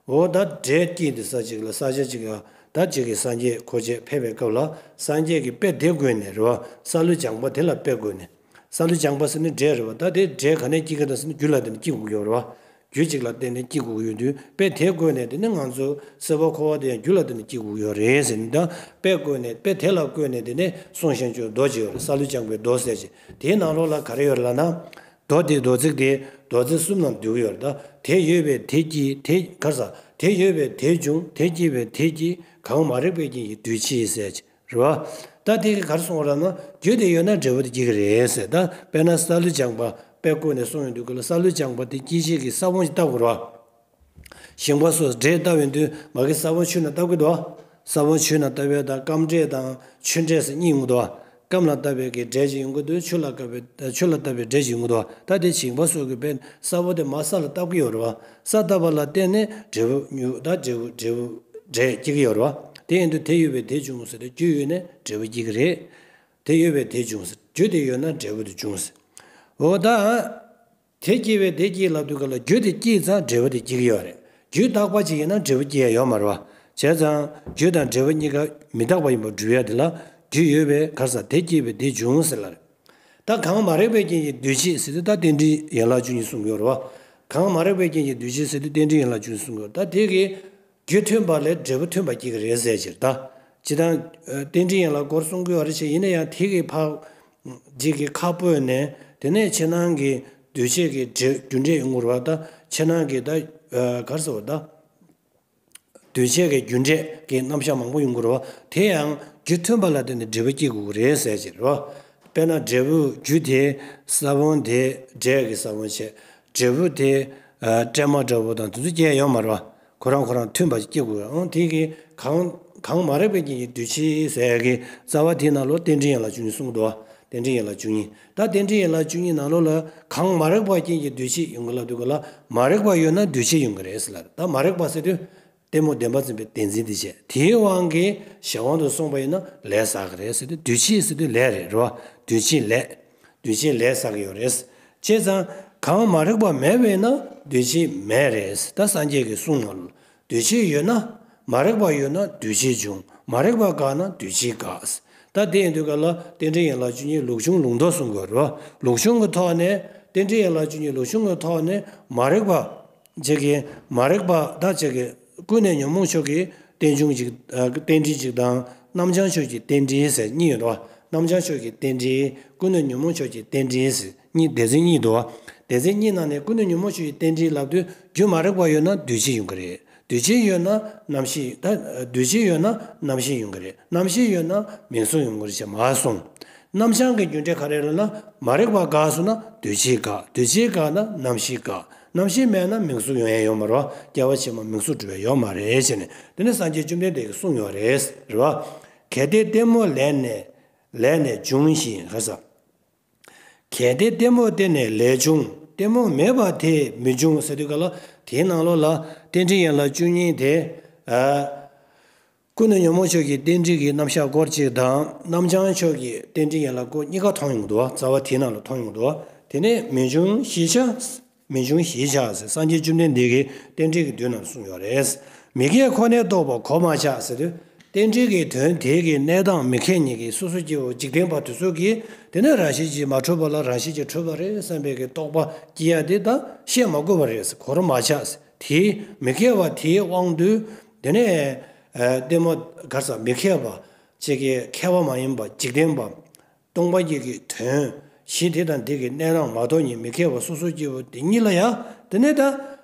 འོ་ད་འབྲས་སྐྱེས་དེ་ས་གཅིག་ལ། ས་ཆ་གཅིག་ལ་ད་གཅིག་གི་སངས་རྒྱས་འཁོར་བཅས་ཕེབས་པའི་སྐབས་ལ། སངས་རྒྱས་ཀྱིས་དཔེ་དེ་བཀོད་ནས་རེད་བ། སཱ་ལུ་ལྗང་པ་དེ་ལ་དཔེ་བཀོད་ནས། སཱ་ལུ་ལྗང་པ་ཟེར་ནི་འབྲས་རེད་བ། ད་དེ་འབྲས་ག་ནས་སྐྱེ་གི་འདུག་ཟེར་ན། རྒྱུ་ལ་བརྟེན་ནས་སྐྱེ་དགོས་ཀྱི་ཡོད་རེད་བ། རྒྱུ་གཅིག་ལ་བརྟེན་ནས་སྐྱེ་དགོས་ཀྱི་ཡོད་དུས། དཔེ་དེ་བཀོད་ནས། དེ་ནས་ང་ཚོ་སྲིད་པ་འཁོར་བ་དེ་ཡང་རྒྱུ་ལ་བརྟེན་ནས་སྐྱེ་དགོས་ཀྱི་ཡོད་རེད་ཟེར་ནས། ད་དཔེ་བཀོད་ནས། དཔེ་དེ་ལ་བཀོད་ནས། དེ་ནས་སྲོང་ཤིང་གཅོད་མདོ་ཅིག་ཡོད་རེད། སཱ་ལུ་ལྗང་པའི་མདོ་ཟེར་ཅིག་དེའི་ནང་ལོགས་ལ་ག་རེ་ཡོད་རེད་ལབ་ན། མདོ་དེ། མདོ་ཚིག་དེ་མདོ་ཚིག་གསུམ་ནང་འདུས་ཡོད་རེད། ད་དེ་ཡོད་པས་དེ་སྐྱེས། དེ་ག་རེ་ཟེར། དེ་ཡོད་པས་དེ་འབྱུང་། དེ་སྐྱེས་པས་དེ་སྐྱེས། གང་མ་རིག་པའི་རྐྱེན་གྱིས་འདུས་བྱས་ཟེར་གྱི་རེད་བ། ད་དེ་གི་ག་རེ་གསུངས་པ་རེད་ན། རྒྱུ་དེ་ཡོད་ན་འབྲས་བུ་དེ་སྐྱེ་གི་རེད་ཟེར། ད་དཔེར་ན་སཱ་ལུ་ལྗང་པ་དཔེ་བཀོད་ནས་གསུངས་ཡོང་དུས་སྐབས་ལ། སཱ་ལུ་ལྗང་པ་དེ་སྐྱེད་བྱེད་ཀྱི་ས་བོན་ཞིག་བཏབ་དགོས་རེད་བ། ཞིང་པ་ཚོས་འབྲས་བཏབ་ཡོང་དུས་མ་གི་ས་བོན་ཆུ་ནང་བཏབ་ཀྱི་འདུག་ས་བོན་ཆུ་ནང་བཏབ་ཡས་དང་སྐམ་འབྲས་དང་ཆུ་འབྲས་ཟེར་གཉིས་ཡོང་གི་འདུག་སྐམ་ལ་བཏབ་པའི་གི་འབྲས་ཅིག་ཡོང་གི་འདུག་ཆུ་ལ་བཀབ་པའི་ཆུ་ལ་བཏབ་པའི་འབྲས་ཅིག་ཡོང་གི་འདུག་ད་དེ་ཞིང་པ་ཚོས་གི་དཔེ་ས་བོན་དེ་མར་ས་ལ་བཏབ་ཀྱི་ཡོད་རེད་བ། ས་བཏབ་པ་ལ་བརྟེན་ནས་འབྲས་བུ་མྱུ་ད་འབྲས་བུ་འབྲས་བུ་འབྲས་སྐྱེ་གི་ཡོད་རེད་བ། དེ་ཡིན་དུས་དེ་ཡོད་པས་དེ་འབྱུང་ཟེར་ཏེ། རྒྱུ་ཡོད་ནས་འབྲས་བུ་སྐྱེ་གི་རེད། དེ་ཡོད་པས་དེ་འབྱུང་ཟེར། རྒྱུ་དེ་ཡོད་ན་འབྲས་བུ་དེ་འབྱུང་ཟེར། འོ་ད། དེ་སྐྱེས་པས་དེ་སྐྱེས་ལབ་དུས་སྐབས་ལ། རྒྱུ་དེ་སྐྱེས་ཙང་འབྲས་བུ་དེ་སྐྱེ་གི་ཡོད་རེད། རྒྱུ་རྟག་པ་ཅིག་ཡིན་ན་འབྲས་བུ་སྐྱེ་ཡ་ཡོད་མ་རེད་བ། བྱས་ཙང་རྒྱུ་དང་འབྲས་བུ་གཉིས་ཀ་མི་རྟག་པ་ཡིན་པར་སྒྲུབ་ཡ་དེ་ལ། རྒྱུ་ཡོད་པས་ག་རེ་ཟེར། དེ་སྐྱེས་པས་དེ་འབྱུང་ཟེར་ལབ་རེད། ད་གང་མ་རིག་པའི་རྐྱེན་གྱིས་འདུས་བྱས་ཟེར་དུས། ད་རྟེན་འབྲེལ་ཡན་ལག་བཅུ་གཉིས་གསུང་གི་ཡོད་རེད་བ། གང་མ་རིག་པའི་རྐྱེན་གྱིས་འདུས་བྱས་ཟེར་དུས་རྟེན་འབྲེལ་ཡན་ལག་བཅུ་གཉིས་གསུང་གི་ཡོད་རེད། ད་དེ་གི་རྒྱུ་མཐུན་པ་ལས་འབྲས་བུ་མཐུན་པ་སྐྱེ་གི་རེད་ཟེར་གྱི་རེད་ད། སྤྱིར་བཏང་། ཨ། རྟེན་འབྲེལ་ཡན་ལག་སྐོར་གསུང་གི་ཡོད་རེད་ཅེས། ཡིན་ན་ཡང་དེ་གི་ཕར་ཅིག་གི་ཁ་སྤོས་ནས། དེ་ནས་ཕྱི་ནང་གི་འདུས་བྱས་ཀྱི་འབྲས་རྒྱུ་འབྲས་ཡོང་གི་རེད་བ། ད་ཕྱི་ནང་གི་ད། ཨ། ག་རེ་ཟེར་བ་ད། འདུས་བྱས་ཀྱི་རྒྱུ་འབྲས་ཀྱི་རྣམ་གཞག་མང་པོ་ཡོང་གི་རེད་བ། དེ་ཡང་རྒྱུ་མཐུན་པ་ལ་བརྟེན་ནས་འབྲས་བུ་སྐྱེ་དགོས་ཀྱི་རེད་ཟེར་གྱི་རེད་བ། དཔེར་ན་འབྲས་བུ་རྒྱུ་དེ་ས་བོན་དེ་འབྲས་ཀྱི་ས་བོན་བྱས། འབྲས་བུ་དེ། ཨ། སྲན་མ་འདྲ་བོ་དང་དེ་ཚོ་སྐྱེ་ཡ་ཡོད་མ་རེད་བ། ཁོ་རང་ཁོ་རང་མཐུན་པ་ཞིག་སྐྱེ་དགོས། འོ་དེ་གི་གང་གང་མ་རིག་པའི་རྐྱེན་གྱིས་འདུས་བྱས་ཟེར་ཡ་གི་རྩ་བ་དེའི་ནང་ལོགས་རྟེན་འབྲེལ་ཡན་ལག་བཅུ་གཉིས་གསུངས་འདུག་བ། རྟེན་འབྲེལ་ཡན་ལག་བཅུ་གཉིས། ད་རྟེན་འབྲེལ་ཡན་ལག་བཅུ་གཉིས་ནང་ལོགས་ལ་གང་མ་རིག་པའི་རྐྱེན་གྱིས་འདུས་བྱས་ཡོང་གི་ལབ་དུས་སྐབས་ལ། མ་རིག་པ་ཡོད་ན་འདུས་བྱས་ཡོང་གི་རེད་ཟེར་ལབ། ད་མ་རིག་པ་ཟེར་དུས་གཏི་མུག་བདེན་པར་འཛིན་པའི་བདེན་འཛིན་དེ་བྱས། དེའི་དབང་གིས་གཞན་དབང་དུ་སོང་བ་ཡིན་ན་ལས་བསགས་ཀྱི་རེད་ཟེར་དུས། འདུས་བྱས་ཟེར་དུས་ལས་རེད། རེད་བ། འདུས་བྱས་ལས། འདུས་བྱས་ལས་བསགས་ཀྱི་ཡོད་རེད། བྱས་ཙང་གང་མ་རིག་པ་མེད་པ་ཡིན་ན་འདུས་བྱས་མེད་རེད། ད་སངས་རྒྱས་ཀྱི་གསུང་ནང་ལ། འདུས་བྱས་ཡོད་ན། མ་རིག་པ་ཡོད་ན་འདུས་བྱས་འབྱུང་། མ་རིག་པ་འགགས་ན་འདུས་བྱས་འགག། ད་དེ་ཡིན་དུས་སྐབས་ལ་རྟེན་འབྲེལ་ཡན་ལག་བཅུ་གཉིས་ལུགས་འབྱུང་ལུགས་ལྡོག་གསུང་གི་ཡོད་རེད་བ། ལུགས་འབྱུང་གི་ཐོག་ནས། རྟེན་འབྲེལ་ཡན་ལག་བཅུ་གཉིས་ལུགས་འབྱུང་གི་ཐོག་ནས་མ་རིག་པ། ཅིག་གི་མ་རིག་པ་ད་ཅིག་གི། ཀུན་ནས་ཉོན་མོངས་ཕྱོགས་ཀྱི་རྟེན་འབྱུང་ཅིག་ཨ། རྟེན་འབྲེལ་ཅིག་དང་། རྣམ་བྱང་ཕྱོགས་ཀྱི་རྟེན་འབྲེལ་ཟེར་གཉིས་ཡོད་རེད་བ། རྣམ་བྱང་ཕྱོགས་ཀྱི་རྟེན་འབྲེལ། ཀུན་ནས་ཉོན་མོངས་ཕྱོགས་ཀྱི་རྟེན་འབྲེལ་ཟེར་གཉིས། སྡེ་ཚན་གཉིས་འདུག་བ། སྡེ་ཚན་གཉིས་ནང་ནས་ཀུན་ནས་ཉོན་མོངས་ཕྱོགས་ཀྱི་རྟེན་འབྲེལ་ལབ་དུས། རྒྱུ་མ་རིག་པ་ཡོད་ན་འདུས་བྱས་ཡོང་གི་རེད། འདུས་བྱས་ཡོད་ན་རྣམ་ཤེས། ད་འདུས་བྱས་ཡོད་ན་རྣམ་ཤེས་ཡོང་གི་རེད། རྣམ་ཤེས་ཡོད་ན་མིང་གཟུགས་ཡོང་གི་རེད་ཅེས་མར་གསུངས། རྣམ་བྱང་གི་རྒྱུ་འབྲས་ག་རེ་ལབ་ན། མ་རིག་པ་འགགས་སོང་ན་འདུས་བྱས་འགག་འདུས་བྱས་འགག་ན་རྣམ་ཤེས་འགག་རྣམ་ཤེས་མེད་ན་མིང་གཟུགས་ཡོང་ཡ་ཡོད་མ་རེད་བ། སྐྱེ་བ་ཕྱི་མ་མིང་གཟུགས་འགྲོ་ཡ་ཡོད་མ་རེད་ཅེས་ནས། དེ་ནས་སངས་རྒྱས་བཅོམ་ལྡན་འདས་ཀྱིས་གསུངས་ཡོད་རེད། རེད་བ། གལ་ཏེ་གཏི་མུག་ལས་ནས། ལས་ནས་འབྱུང་ཞིང་། ཧ་ས། གལ་ཏེ་གཏི་མུག་སྟེ་ནས་ལས་བྱུང་། གཏི་མུག་མེད་པར་དེ་མི་འབྱུང་ཟེར་དུས་སྐབས་ལ། དེའི་ནང་ལོགས་ལ་རྟེན་འབྲེལ་ཡན་ལག་བཅུ་གཉིས་དེ། ཨ། ཀུན་ནས་ཉོན་མོངས་ཕྱོགས་ཀྱི་རྟེན་འབྲེལ་གྱི་རྣམ་གཞག་སྐོར་གཅིག་དང་། རྣམ་བྱང་ཕྱོགས་ཀྱི་རྟེན་འབྲེལ་ཡན་ལག་སྐོར་གཉིས་ཀ་མཐོང་ཡོང་གི་འདུག་རྩ་བ་དེའི་ནང་ལ་མཐོང་ཡོང་གི་འདུག་དེ་ནས་མི་འབྱུང་ཞེས་བྱ། མི་འབྱུང་ཞེས་བྱ་ཟེར། སངས་རྒྱས་བཅོམ་ལྡན་འདས་ཀྱིས་རྟེན་འབྲེལ་གྱི་མདུན་ནང་གསུངས་ཡོད་རེད། མི་སྐྱེ་ཁོ་ནས་རྟོགས་པ་གོར་མ་ཆག་ཟེར་དུས། རྟེན་འབྲེལ་གྱི་དོན་དེ་གི་གནས་སྟངས་མི་སྐྱེ་གཉིས་ཀྱི་སོ་སོ་སྐྱེ་བོ་འཇིག་རྟེན་པ་དེ་ཚོ་གིས། དེ་ནས་རང་བཞིན་གྱིས་མ་གྲུབ་པ་ལ་རང་བཞིན་གྱིས་གྲུབ་པ་རེད་བསམ་པའི་གི་རྟོག་པ་སྐྱེ་ཡ་དེ་ད་བཤད་མ་དགོས་པ་རེད། གོར་མ་ཆག་ཟེར། དེ་མི་སྐྱེ་བ་དེའི་དབང་དུ། དེ་ནས། ཨ། གཏི་མུག་ག་རེ་ཟེར། མི་སྐྱེ་བ། ཅིག་གི་སྐྱེ་བ་མ་ཡིན་པ། འཇིག་རྟེན་པ། སྟོང་པ་ཉིད་ཀྱི་དོན། གཞི་དེ་དང་དེ་གི་གནས་སྟངས་མ་རྟོགས་ཉིད་མི་སྐྱེ་བ་སོ་སོ་སྐྱེ་བོ་དེ་ཉིད་ལ་ཡང་། དེ་ནས་ད་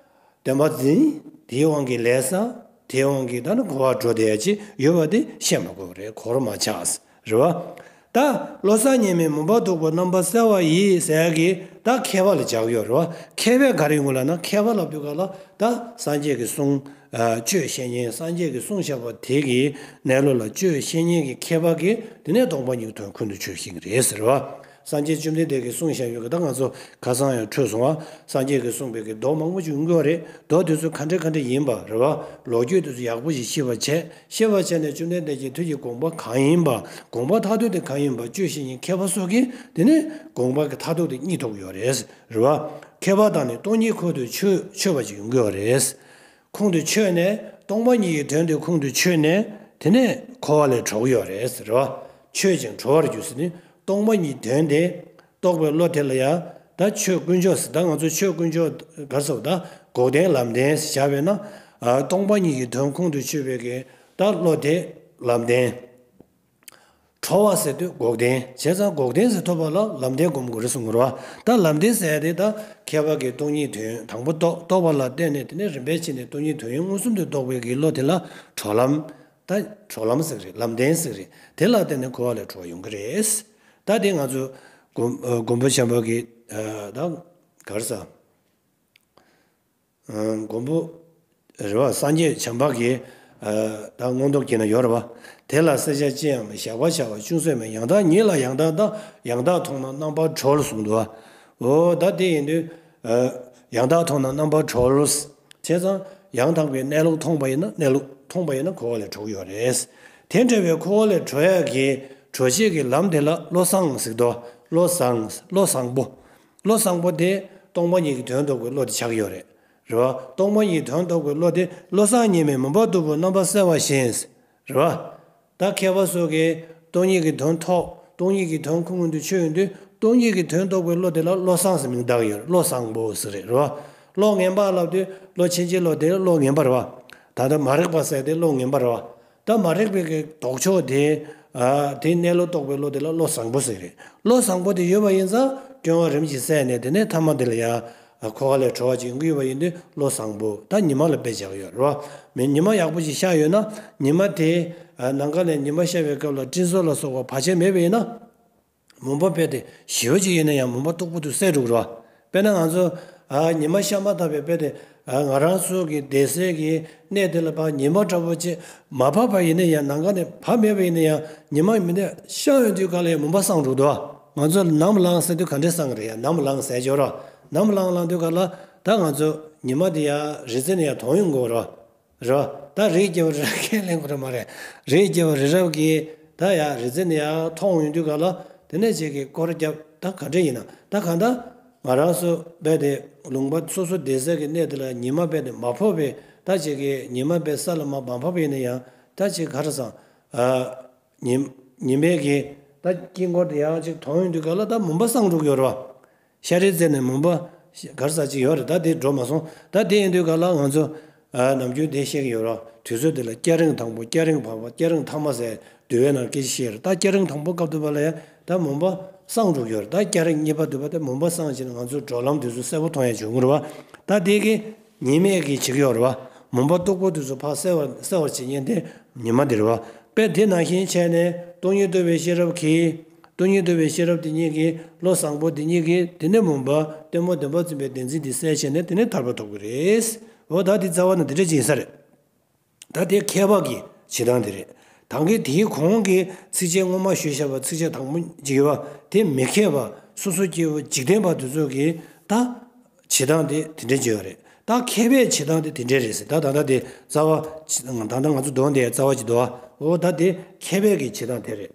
བདེན་པ་འཛིན། དེའི་དབང་གིས་ལས་བསགས། དེའི་དབང་གིས་ད་ནི་འཁོར་བར་འགྲོ་བསྡད་ཡ་ཅིག་ཡོད་པ་དེ་བཤད་མ་དགོས་པ་རེད། གོར་མ་ཆག་ཟེར། རེད་བ། ད་བློ་གསར་ཉེས་དམིགས་མུན་པ་སྟུག་པོ་རྣམ་པ་བསལ་བ་ཡིས་ཟེར་ཡ་གི་ད་མཁས་པ་ལ་སྦྱར་གི་ཡོད་རེད་བ། མཁས་པས་ག་རེ་ཡོང་གི་ལབ་ན། མཁས་པ་ལབ་དུས་སྐབས་ལ་ད་སངས་རྒྱས་ཀྱི་གསུང་། ཨ། ཆོས་བཤད་མཁན། སངས་རྒྱས་ཀྱིས་གསུངས་བཞག་པ་དེ་གི་གནས་ལུགས་ལ་ཆོས་བཤད་མཁན་གྱི་མཁས་པ་གིས་དེ་ནས་སྟོང་པ་ཉིད་ཀྱི་དོན་ཁོང་དུ་ཆུད་ཤེས་ཀྱི་རེད་ཟེར་བ། སངས་རྒྱས་བཅོམ་ལྡན་འདས་ཀྱིས་གསུངས་བཞག་ཡོད་ཀྱི། ད་ང་ཚོ་ཁ་སང་ཡང་འཕྲོས་སོང་བ། སངས་རྒྱས་ཀྱིས་གསུངས་པའི་གི་མདོ་མང་པོ་ཅིག་ཡོང་གི་ཡོད་རེད། མདོ་དེ་ཚོ་ག་འདྲ་ག་འདྲ་ཡིན་པ་རེད་བ། ལོ་རྒྱུས་དེ་ཚོ་ཡག་པོ་ཞིག་ཤེས་པ་བྱས། ཤེས་པ་བྱས་ནས་བཅོམ་ལྡན་འདས་ཀྱི་ཐུགས་ཀྱི་དགོངས་པ་གང་ཡིན་པ། དགོངས་པ་མཐར་ཐུག་དེ་གང་ཡིན་པ་ཆོས་བཤད་མཁན་མཁས་པ་སོགས་ཀྱིས་དེ་ནས་དགོངས་པ་གི་མཐར་ཐུག་དེ་རྙེད་ཐུབ་ཀྱི་ཡོད་རེད། རེད་བ། མཁས་པ་དང་ནི་སྟོང་ཉིད་ཁོང་དུ་ཆུད། ཆུད་པ་ཅིག་ཡོང་གི་ཡོད་རེད། ཁོང་དུ་ཆུད་ནས། སྟོང་པ་ཉིད་ཀྱི་དོན་དེ་ཁོང་དུ་ཆུད་ནས། དེ་ནས་འཁོར་བ་ལས་གྲོལ་གྱི་ཡོད་རེད་ཟེར་བ། ཆོད་ཅིང་གྲོལ་བར་འགྱུར་ཟེར་ནས། སྟོང་པ་ཉིད་དོན་དེ་རྟོགས་པའི་བློ་དེ་ལ་ཡང་། ད་ཆོས་དཀོན་མཆོག་ཟེར། ད་ང་ཚོ་ཆོས་དཀོན་མཆོག་ག་རེ་ཟེར་བ། ད་འགོག་བདེན་ལམ་བདེན་ཟེར་བྱ་བས་ན། ཨ། སྟོང་པ་ཉིད་ཀྱི་དོན་ཁོང་དུ་ཆུད་པའི་གི་ད་བློ་དེ་ལམ་བདེན། གྲོལ་བ་ཟེར་དུས་འགོག་བདེན། བྱས་ཙང་འགོག་བདེན་ཟེར་ཐུབ་པ་ལ་ལམ་བདེན་སྒོམ་དགོས་རེད་གསུང་གི་རེད་བ། ད་ལམ་བདེན་ཟེར་ཡ་དེ་ད་མཁས་པ་གིས་སྟོང་ཉིད་དོན་དང་པོ་རྟོགས། རྟོགས་པ་ལ་བརྟེན་ནས་དེ་ནས་རིམ་པས་ཕྱིན་ནས་སྟོང་ཉིད་དོན་ཡོད་མངོན་སུམ་དུ་རྟོགས་པའི་གི་བློ་དེ་ལ་གྲོལ་ལམ། ད་གྲོལ་ལམ་ཟེར་གི་རེད། ལམ་བདེན་ཟེར་གི་རེད། དེ་ལ་བརྟེན་ནས་འཁོར་བ་ལས་གྲོལ་བ་ཡོང་གི་རེད། ད་དེ་ང་ཚོ་མགོན་མགོན་པོ་བྱམས་པ་གི་ད་ག་རེ་ཟེར། མགོན་པོ་རེད་བ། སངས་རྒྱས་བྱམས་པ་གིས་ད་མངོན་རྟོགས་བསྐྱེད་ན་ཡོད་རེད་བ། དེ་ལ་བསལ་བྱ་ཅི་ཡང་མེད། བཞག་པར་བྱ་བ་ཅུང་ཟད་མེད། ཡང་དག་ཉིད་ལ་ཡང་དག་ལྟ། ཡང་དག་མཐོང་ན་རྣམ་པར་གྲོལ་གསུངས་འདུག་བ། འོ་ད་དེ་ཡིན་དུས་ཡང་དག་མཐོང་ན་རྣམ་པར་གྲོལ། བྱས་ཙང་ཡང་དག་པའི་གནས་ལུགས་མཐོང་པ་ཡིན་ན། གནས་ལུགས་མཐོང་པ་ཡིན་ན་འཁོར་བ་ལས་གྲོལ་གྱི་ཡོད་རེད། དེ་འདྲ་བའི་འཁོར་བ་ལས་གྲོལ་ཡག་གི་གྲོལ་བྱེད་ཀྱི་ལམ་དེ་ལ་བློ་བཟང་ཟེར་གྱི་འདུག་བློ་བཟང་། བློ་བཟང་པོ། བློ་བཟང་པོ་དེ་སྟོང་པ་ཉིད་ཀྱི་དོན་རྟོགས་པའི་བློ་དེ་ཆགས་ཀྱི་ཡོད་རེད། རེད་བ། སྟོང་པ་ཉིད་དོན་རྟོགས་པའི་བློ་དེ་བློ་བཟང་ཉིད་མིན་མུན་པ་སྟུག་པོ་རྣམ་པ་བསལ་བ་བཞིན། རེད་བ། ད་མཁས་པ་སོགས་ཀྱིས་སྟོང་ཉིད་ཀྱི་དོན་ཐོབ། སྟོང་ཉིད་ཀྱི་དོན་ཁོང་ངོས་འདུན་ཆོད་ཡོང་དུས། སྟོང་ཉིད་ཀྱི་དོན་རྟོགས་པའི་བློ་དེ་ལ་བློ་བཟང་ཟེར་མིང་བཏགས་ཡོད་རེད། བློ་བཟང་པོ་ཟེར་རེད། རེད་བ། བློ་ངན་པ་ལབ་དུས་བློ་ཕྱིན་ཅི་ལོག་དེ་བློ་ངན་པ་རེད་བ། ད་ལྟ་མ་རིག་པ་ཟེར་དེ་བློ་ངན་པ་རེད་བ། ད་མ་རིག་པའི་གི་ལྡོག་ཕྱོགས་དེ། ཨ། དེ་གནས་ལུགས་རྟོགས་པའི་བློ་དེ་ལ་བློ་བཟང་པོ་ཟེར་གི་རེད། བློ་བཟང་པོ་དེ་ཡོད་པ་ཡིན་ཙང་སྐྱོན་བ་རིམ་གྱིས་བསལ་ནས། དེ་ནས་ཐ་མ་དེ་ལ་ཡང་འཁོར་བ་ལས་གྲོལ་བ་ཅིག་ཡོང་གི་ཡོད་པ་ཡིན་དུས་བློ་བཟང་པོ། ད་ཉི་མ་ལ་དཔེ་བཞག་ཡོད་རེད་བ། མི་ཉི་མ་ཡག་པོ་ཅིག་ཤར་ཡོད་ན། ཉི་མ་དེ་ནམ་མཁའ་ལ་ཉི་མ་ཤར་བའི་སྐབས་ལ་སྤྲིན་ཚོགས་ལ་སོགས་པ་བར་ཆད་མེད་པ་ཡིན་ན། མུན་པ་རྦད་དེ་ཞེ་པོ་ཅིག་ཡིན་ན་ཡང་མུན་པ་སྟུག་པོ་དེ་བསལ་འགྲོ་གི་རེད་བ། དཔེར་ན་ང་ཚོ། ཨ། ཉི་མ་ཤར་མ་ཐག་པའི་རྦད་དེ། ཨ། ང་རང་ཚོ་གི་བསྡད་སའི་གི་གནས་དེ་ལ་ཕར་ཉི་མ་འདྲ་པོ་ཅིག་མ་བབས་པ་ཡིན་ན་ཡང་། ནམ་མཁའ་ནས་བབས་མེད་པ་ཡིན་ན་ཡང་། ཉི་མ་མི་འདི་ཤར་ཡོང་དུས་ག་ལ་ཡང་མུན་པ་སངས་འགྲོ་གི་འདུག་བ། ང་ཚོ་ནམ་ལངས་ཟེར་དུས་ག་འདྲས་སངས་ཀྱི་རེད་ཡ། ནམ་ལངས་ཟེར་གྱི་ཡོད་རེད་བ། ནམ་ལངས་ལངས་དུས་ག་ལ་ད་ང་ཚོ་ཉི་མ་དེ་ཡར་རི་རྩེ་ནས་ཡར་མཐོང་ཡོང་གི་ཡོད་རེད་བ། རེད་བ། ད་རིའི་རྒྱལ་པོ་རི་རབ་ཁས་ལེན་དགོས་རེད་མ་རེད། རིའི་རྒྱལ་པོ་རི་རབ་ཀྱིས་ད་ཡར་རི་རྩེ་ནས་ཡར་མཐོང་ཡོང་དུས་ག་ལ། དེ་ནས་ཅིག་གིས་སྐོར་རྒྱབ། ད་ག་འདྲ་ཡིན་ན། ད་གང་ལྟར་ང་རང་ཚོ་རྦད་དེ་ལུང་པ་སོ་སོ་བསྡད་ས་གི་གནས་དེ་ལ་ཉི་མ་རྦད་དེ་མ་ཕོག་པའི། ད་ཅིག་གིས་ཉི་མ་རྦད་ས་ལ་མར་མ་བབས་པ་ཡིན་ན་ཡང་། ད་ཅིག་ག་རེ་ཟེར། ཨ། ཉི་ཉི་མའི་གི་ད་དཀྱིལ་འཁོར་དེ་ཡར་ཅིག་མཐོང་ཡོང་དུས་ག་ལ་ད་མུན་པ་སངས་འགྲོ་གི་ཡོད་རེད་བ། ཤར་རིའི་རྩེ་ནས་མུན་པ་ག་རེ་ཟེར་ཅིག་ཡོད་རེད། ད་དེ་འགྲོ་མ་སོང་། ད་དེ་ཡིན་དུས་ག་ལ་ང་ཚོ། ཨ། ནམ་རྒྱུན་དེ་བཤད་ཀྱི་ཡོད་རེད། དུས་ཚོད་དེ་ལ་སྐྱ་རེངས་དང་པོ། སྐྱ་རེངས་བར་པ། སྐྱ་རེངས་ཐ་མ་ཟེར་འདུལ་བའི་ནང་སྐད་ཆ་བཤད་རེད། ད་སྐྱ་རེངས་དང་པོ་སྐབས་དུས་པ་ལ་ཡང་ད་མུན་པ་སངས་འགྲོ་གི་ཡོད་རེད། ད་སྐྱ་རེངས་གཉིས་པ་དུས་པ་དེ་མུན་པ་སངས་བྱས་ནས་ང་ཚོ་གྲོལ་ལམ་དེ་ཚོ་གསལ་པོ་མཐོང་ཡ་བྱུང་གི་རེད་བ། ད་དེ་གི་ཉི་མས་གི་བྱེད་ཀྱི་ཡོད་རེད་བ། མུན་པ་སྟུག་པོ་དེ་ཚོ་ཕར་བསལ་བར་བསལ་བར་བྱེད་མཁན་དེ་ཉི་མ་དེ་རེད་བ། དཔེ་དེ་ནང་བཞིན་བྱས་ནས་སྟོང་ཉིད་རྟོགས་པའི་ཤེས་རབ་ཀྱིས། སྟོང་ཉིད་རྟོགས་པའི་ཤེས་རབ་དེ་ཉིད་ཀྱིས། བློ་བཟང་པོ་དེ་ཉིད་ཀྱིས་དེ་ནས་མུན་པ་གཏི་མུག་བདེན་པར་འཛིན་པའི་བདེན་འཛིན་དེ་བསལ་བྱས་ནས་དེ་ནས་ཐར་པ་ཐོབ་ཀྱི་རེད། འོ་ད་དེ་རྩ་བ་ནས་དེ་འདྲ་ཅིག་ཡིན་ས་རེད། ད་དེ་མཁས་པ་གི་བྱེད་སྟངས་དེ་རེད། ད་གིན་དེའི་གོང་གི་ཚིགས་བཅད་སྔོན་མ་ཞུས་བཞག་པ། ཚིགས་བཅད་དང་པོ་ཅིག་ཡོད་པ། དེ་མི་མཁས་པ། སོ་སོ་སྐྱེ་བོ་འཇིག་རྟེན་པ་དེ་ཚོ་གི་ད་བྱེད་སྟངས་དེ་དེ་འདྲ་ཅིག་ཡོད་རེད། ད་མཁས་པའི་བྱེད་སྟངས་དེ་དེ་འདྲ་རེད་ཟེར། ད་ད་ལྟ་དེ་རྩ་བ། ད་ལྟ་ང་ཚོ་འདོན་དེ་རྩ་བ་ཅིག་འདུག་བ། འོ་ད་དེ་མཁས་པའི་གི་བྱེད་སྟངས་དེ་རེད།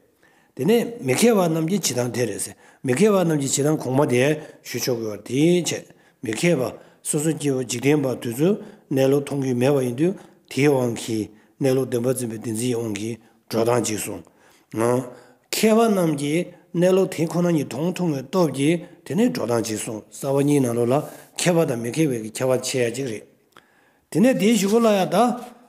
དེ་ནས་མི་མཁས་པ་རྣམས་ཀྱི་བྱེད་སྟངས་དེ་རེད་ཟེར། མི་མཁས་པ་རྣམས་ཀྱི་བྱེད་སྟངས་གོང་མ་དེ་ཞུ་ཆོག་གི་ཡོད་རེད། དེའི་ཕྱིར་མི་མཁས་པ། སོ་སོ་སྐྱེ་བོ་འཇིག་རྟེན་པ་དེ་ཚོས་གནས་ལུགས་མཐོང་རྒྱུ་མེད་པ་ཡིན་དུས། དེའི་དབང་གིས། གནས་ལུགས་བདེན་པར་འཛིན་པའི་བདེན་འཛིན་གྱི་དབང་གིས་འགྲོ་སྟངས་གཅིག་གསུངས། ང་། མཁས་པ་རྣམས་ཀྱིས་གནས་ལུགས་དེ་ཁོ་ན་ཉིད་མཐོང་ཐུབ་པའི་སྟོབས་ཀྱིས་དེ་ནས་འགྲོ་སྟངས་གཅིག་གསུངས། རྩ་བ་གཉིས་ནང་ལོགས་ལ་མཁས་པ་དང་མི་མཁས་པའི་གི་ཁྱད་པར་ཕྱེ་ཡ་གཅིག་རེད། དེ་ནས་དེའི་གཞུག་གུ་ལ་ཡང་ད།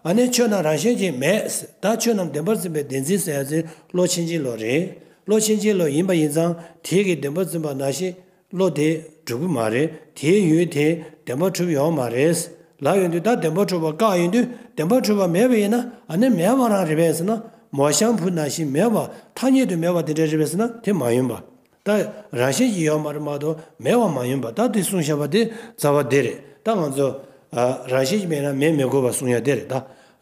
ཨ་ནི་ཆོས་རྣམས་རང་བཞིན་གྱིས་མེད། ད་ཆོས་རྣམས་བདེན་པར་འཛིན་པའི་བདེན་འཛིན་ཟེར་ཡ་དེ་བློ་ཕྱིན་ཅི་ལོག་རེད། བློ་ཕྱིན་ཅི་ལོག་ཡིན་པ་ཡིན་ཙང་དེ་གིས་བདེན་པར་འཛིན་པ་ནང་བཞིན་བློ་དེ་གྲུབ་ཀྱི་མ་རེད། དེའི་ཡུལ་དེ་བདེན་པར་གྲུབ་ཡོད་མ་རེད། ལབ་ཡོང་དུས། ད་བདེན་པར་གྲུབ་པ་བཀག་ཡོང་དུས། བདེན་པར་གྲུབ་པ་མེད་པ་ཡིན་ན་ཨ་ནི་མེད་པ་རང་རེད་པས་ཟེར་ན། མོ་གཤམ་བུ་ནང་བཞིན་མེད་པ་ཐ་སྙད་དུ་མེད་པ་དེ་འདྲ་རེད་པས་ཟེར་ན་དེ་མ་ཡིན་པ། ད་རང་བཞིན་གྱིས་ཡོད་མ་རེད་མ་གཏོགས་མེད་པ་མ་ཡིན་པ། ད་དེ་གསུངས་བཞག་པ་དེ་རྩ་བ་དེ་རེད། ད་ང་ཚོ། ཨ། རང་བཞིན་གྱིས་མེད་ན་མེད་མི་དགོས་པ་གསུང་ཡ་དེ་རེད། ད་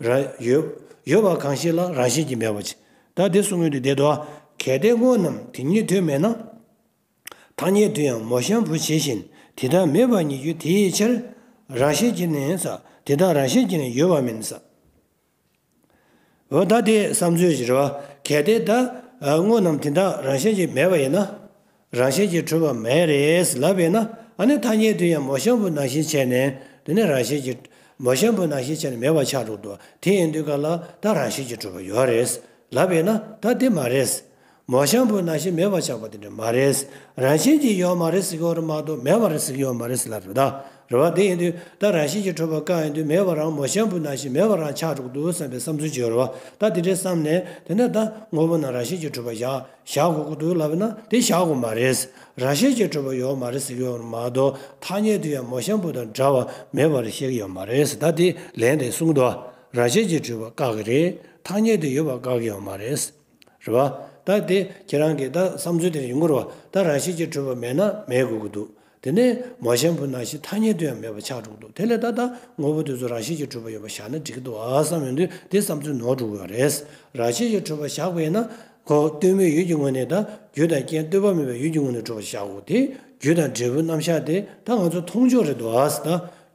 ར་ཡོད་ཡོད་པ་གང་ཞིག་ལ་རང་བཞིན་གྱིས་མེད་པ་ཅིག་ད་དེ་གསུང་ཡོང་དུས་དེ་དོ། གལ་ཏེ་དངོས་རྣམས་དེ་ཉིད་དུ་མེད་ན། ཐ་སྙད་དུ་ཡང་མོ་གཤམ་བུ་ཇི་བཞིན་དེ་དག་མེད་པར་ངེས་རྒྱུ་དེའི་ཕྱིར། རང་བཞིན་གྱིས་ནི་ཟེར། དེ་དག་རང་བཞིན་གྱིས་ནི་ཡོད་པ་མིན་ཟེར། འོ་ད་དེ་བསམ་ཚུལ་ཞིག་རེད་བ། གལ་ཏེ་ད་དངོས་རྣམས་དེ་དག་རང་བཞིན་གྱིས་མེད་པ་ཡིན་ན། རང་བཞིན་གྱིས་གྲུབ་པ་མེད་རེད་ལབ་པས་ན། ཨ་ནི་ཐ་སྙད་དུ་ཡང་མོ་གཤམ་བུ་ནང་བཞིན་བྱས་ནས། དེ་ནི་རང་བཞིན་གྱིས། མོ་གཤམ་བུ་ནང་བཞིན་བྱས་ནས་མེད་པ་ཆགས་འགྲོ་འདུག་དེ་ཡིན་དུས་ག་ལ་ད་རང་བཞིན་གྱིས་གྲུབ་པ་ཡོད་རེད་ལབ་པས་ན། ད་དེ་མ་རེད། མོ་གཤམ་བུ་ནང་བཞིན་མེད་པ་ཆགས་པ་དེ་འདྲ་མ་རེད། རང་བཞིན་གྱིས་ཡོད་མ་རེད་ཟེར་གྱི་ཡོད་རེད་མ་གཏོགས་མེད་པ་རེད་ཟེར་གྱི་ཡོད་མ་རེད་ཟེར་ལབ་རེད་ད། རེད་བ། དེ་ཡིན་དུས་ད་རང་བཞིན་གྱིས་གྲུབ་པ་བཀག་ཡིན་དུས་མེད་པ་རང་མོ་གཤམ་བུ་ནང་བཞིན་མེད་པ་རང་ཆགས་འགྲོ་གི་འདུག་བསམ་པའི་བསམ་ཚུལ་ཅིག་ཡོད་རེད་བ། ད་དེ་འདྲའི་བསམ་ནས་དེ་ནས་ད་དངོས་པོ་རྣམས་རང་བཞིན་གྱིས་གྲུབ་པ་བཞག་བཞག་དགོས་ཀྱི་འདུག་ལབ་ན་དེ་བཞག་དགོས་མ་རེད། རང་བཞིན་གྱིས་གྲུབ་པ་ཡོད་མ་རེད་ཟེར་གྱི་ཡོད་རེད་མ་གཏོགས་ཐ་སྙད་དུ་ཡང་མོ་གཤམ་བུ་དང་འདྲ་བ་མེད་པར་བཤད་ཀྱི་ཡོད་མ་རེད། ད་དེ་ལན་དེ་གསུངས་འདུག་རང་བཞིན་གྱིས་གྲུབ་པ་བཀག་གི་རེད། ཐ་སྙད་དུ་ཡོད་པ་བཀག་གི་ཡོད་མ་རེད། རེད་བ། ད་དེ་ཁྱེད་རང་གི་ད་བསམ་ཚུལ་དེ་ཡོང་གི་རེད་བ། ད་རང་བཞིན་གྱིས་གྲུབ་པ་མེད་ན་མེད་དགོས་ཀྱི་འདུག་དེ་ནས་མོ་གཤམ་བུ་ནང་བཞིན་ཐ་སྙད་དུ་ཡང་མེད་པ་ཆགས་འགྲོ་གི་འདུག་དེ་ལས་ད་ད་དངོས་པོ་དེ་ཚོ་རང་བཞིན་གྱིས་གྲུབ་པ་ཡོད་པ་བཞག་ན་འགྲིག་གི་འདུག་ཨ་བསམ་ཡོང་དུས་དེ་བསམ་ཚུལ་ནོར་འགྲོ་གི་ཡོད་རེད། རང་བཞིན་གྱིས་གྲུབ་པ་བཞག་པ་ཡིན་ན་ཁོ་ལྟོས་མེད་ཡུལ་གྱི་ངོས་ནས་ད་རྒྱུ་དང་རྐྱེན་ལྟོས་པ་མེད་པའི་ཡུལ་གྱི་ངོས་ནས་གྲུབ་པ་བཞག་དགོས། དེ་རྒྱུ་དང་འབྲས་བུ་རྣམ་གཞག་དེ་ད་ང་ཚོ་མཐོང་ཆོས་རེད་འདུག་ཨ་ད།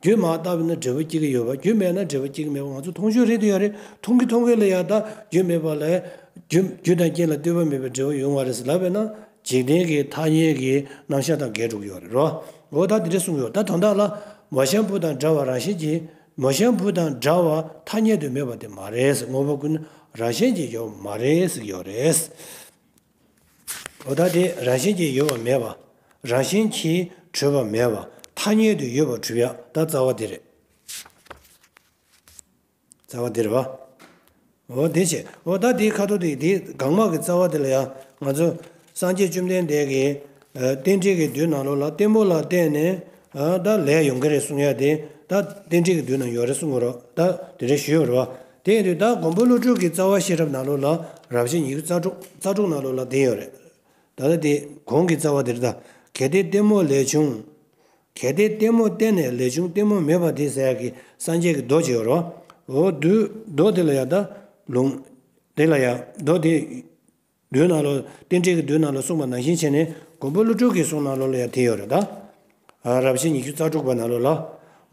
རྒྱུ་མར་བཏགས་པ་ཡིན་ན་འབྲས་བུ་སྐྱེ་གི་ཡོད་པ། རྒྱུ་མེད་ན་འབྲས་བུ་སྐྱེ་གི་མེད་པ་ང་ཚོ་མཐོང་ཆོས་རེད་དུ་ཡོད་རེད། མཐོང་གི་མཐོང་གི་ལ་ཡ་ད་རྒྱུ་མེད་པ་ལ་རྒྱུ་རྒྱུ་དང་རྐྱེན་ལ་ལྟོས་པ་མེད་པའི་འབྲས་བུ་ཡོང་བ་རེད་ཟེར་ལབ་པས་ན་འཇིག་རྟེན་གྱི་ཐ་སྙད་ཀྱི་རྣམ་གཞག་དང་འགལ་འགྲོ་གི་ཡོད་རེད་རོ། འོ་ད་དེ་འདྲ་གསུངས་ཡོད། ད་དོན་དག་ལ་མོ་གཤམ་བུ་དང་འདྲ་བ་རང་བཞིན་གྱིས་མོ་གཤམ་བུ་དང་འདྲ་བ་ཐ་སྙད་དུ་མེད་པ་དེ་མ་རེད་ཟེར། དངོས་པོ་ཀུན་རང་བཞིན་གྱིས་ཡོད་མ་རེད་ཟེར་གྱི་ཡོད་རེད། འོ་ད་དེ་རང་བཞིན་གྱིས་ཡོད་པ་མེད་པ། རང་བཞིན་གྱིས་གྲུབ་པ་མེད་པ། ཐ་སྙད་དུ་ཡོད་པར་གྲུབ་ཡ་ད་རྩ་བ་དེ་རེད། རྩ་བ་དེ་རེད་བ། འོ་དེ་བྱས། འོ་ད་དེའི་ཁ་ཐོག་དེ་དེ་གང་མ་གི་རྩ་བ་དེ་ལ་ཡང་ང་ཚོ་སངས་རྒྱས་བཅོམ་ལྡན་འདས་ཀྱིས་ཨ་རྟེན་འབྲེལ་གྱི་མདོའི་ནང་ལོགས་ལ་ལྟད་མོ་ལ་བརྟེན་ནས་ཨ་ད་ལས་ཡོང་གི་རེད་གསུང་ཡ་དེ་ད་རྟེན་འབྲེལ་གྱི་མདོའི་ནང་ཡོད་རེད་གསུང་གི་རོགས། ད་དེ་འདྲ་ཞུས་ཡོད་རེད་བ། དེ་ཡིན་དུས་ད་མགོན་པོ་ཀླུ་སྒྲུབ་ཀྱི་རྩ་བ་ཤེས་རབ་ནང་ལོགས་ལ་རབ་བྱེད་ཉི་ཤུ་རྩ་དྲུག་རྩ་དྲུག་ནང་ལོགས་ལ་དེ་ཡོད་རེད། ད་ལྟ་དེ་གོང་གི་རྩ་བ་དེ་རེད་ད། གལ་ཏེ་ལྟད་མོ་ལས་བྱུང་། གལ་ཏེ་ལྟད་མོ་བརྟེན་ནས་ལས་བྱུང་ལྟད་མོ་མེད་པ་དེ་ཟེར་ཡག་གི་སངས་རྒྱས་ཀྱི་མདོ་ཅིག་ཡོད་རེད་བ། འོ་དུས་མདོ་དེ་ལ་ཡང་ད་ལུང་། དེ་ལ་ཡང་མདོ་དེ། མདོའི་ནང་ལོགས་རྟེན་འབྲེལ་གྱི་མདོའི་ནང་ལོགས་གསུངས་པ་ནང་བཞིན་བྱས་ནས་མགོན་པོ་ཀླུ་སྒྲུབ་ཀྱི་གསུང་ནང་ལོགས་ལ་ཡང་དེ་ཡོད་རེད་ད། ཨ་རབ་བྱེད་ཉི་ཤུ་རྩ་དྲུག་པ་ནང་ལོགས་ལ།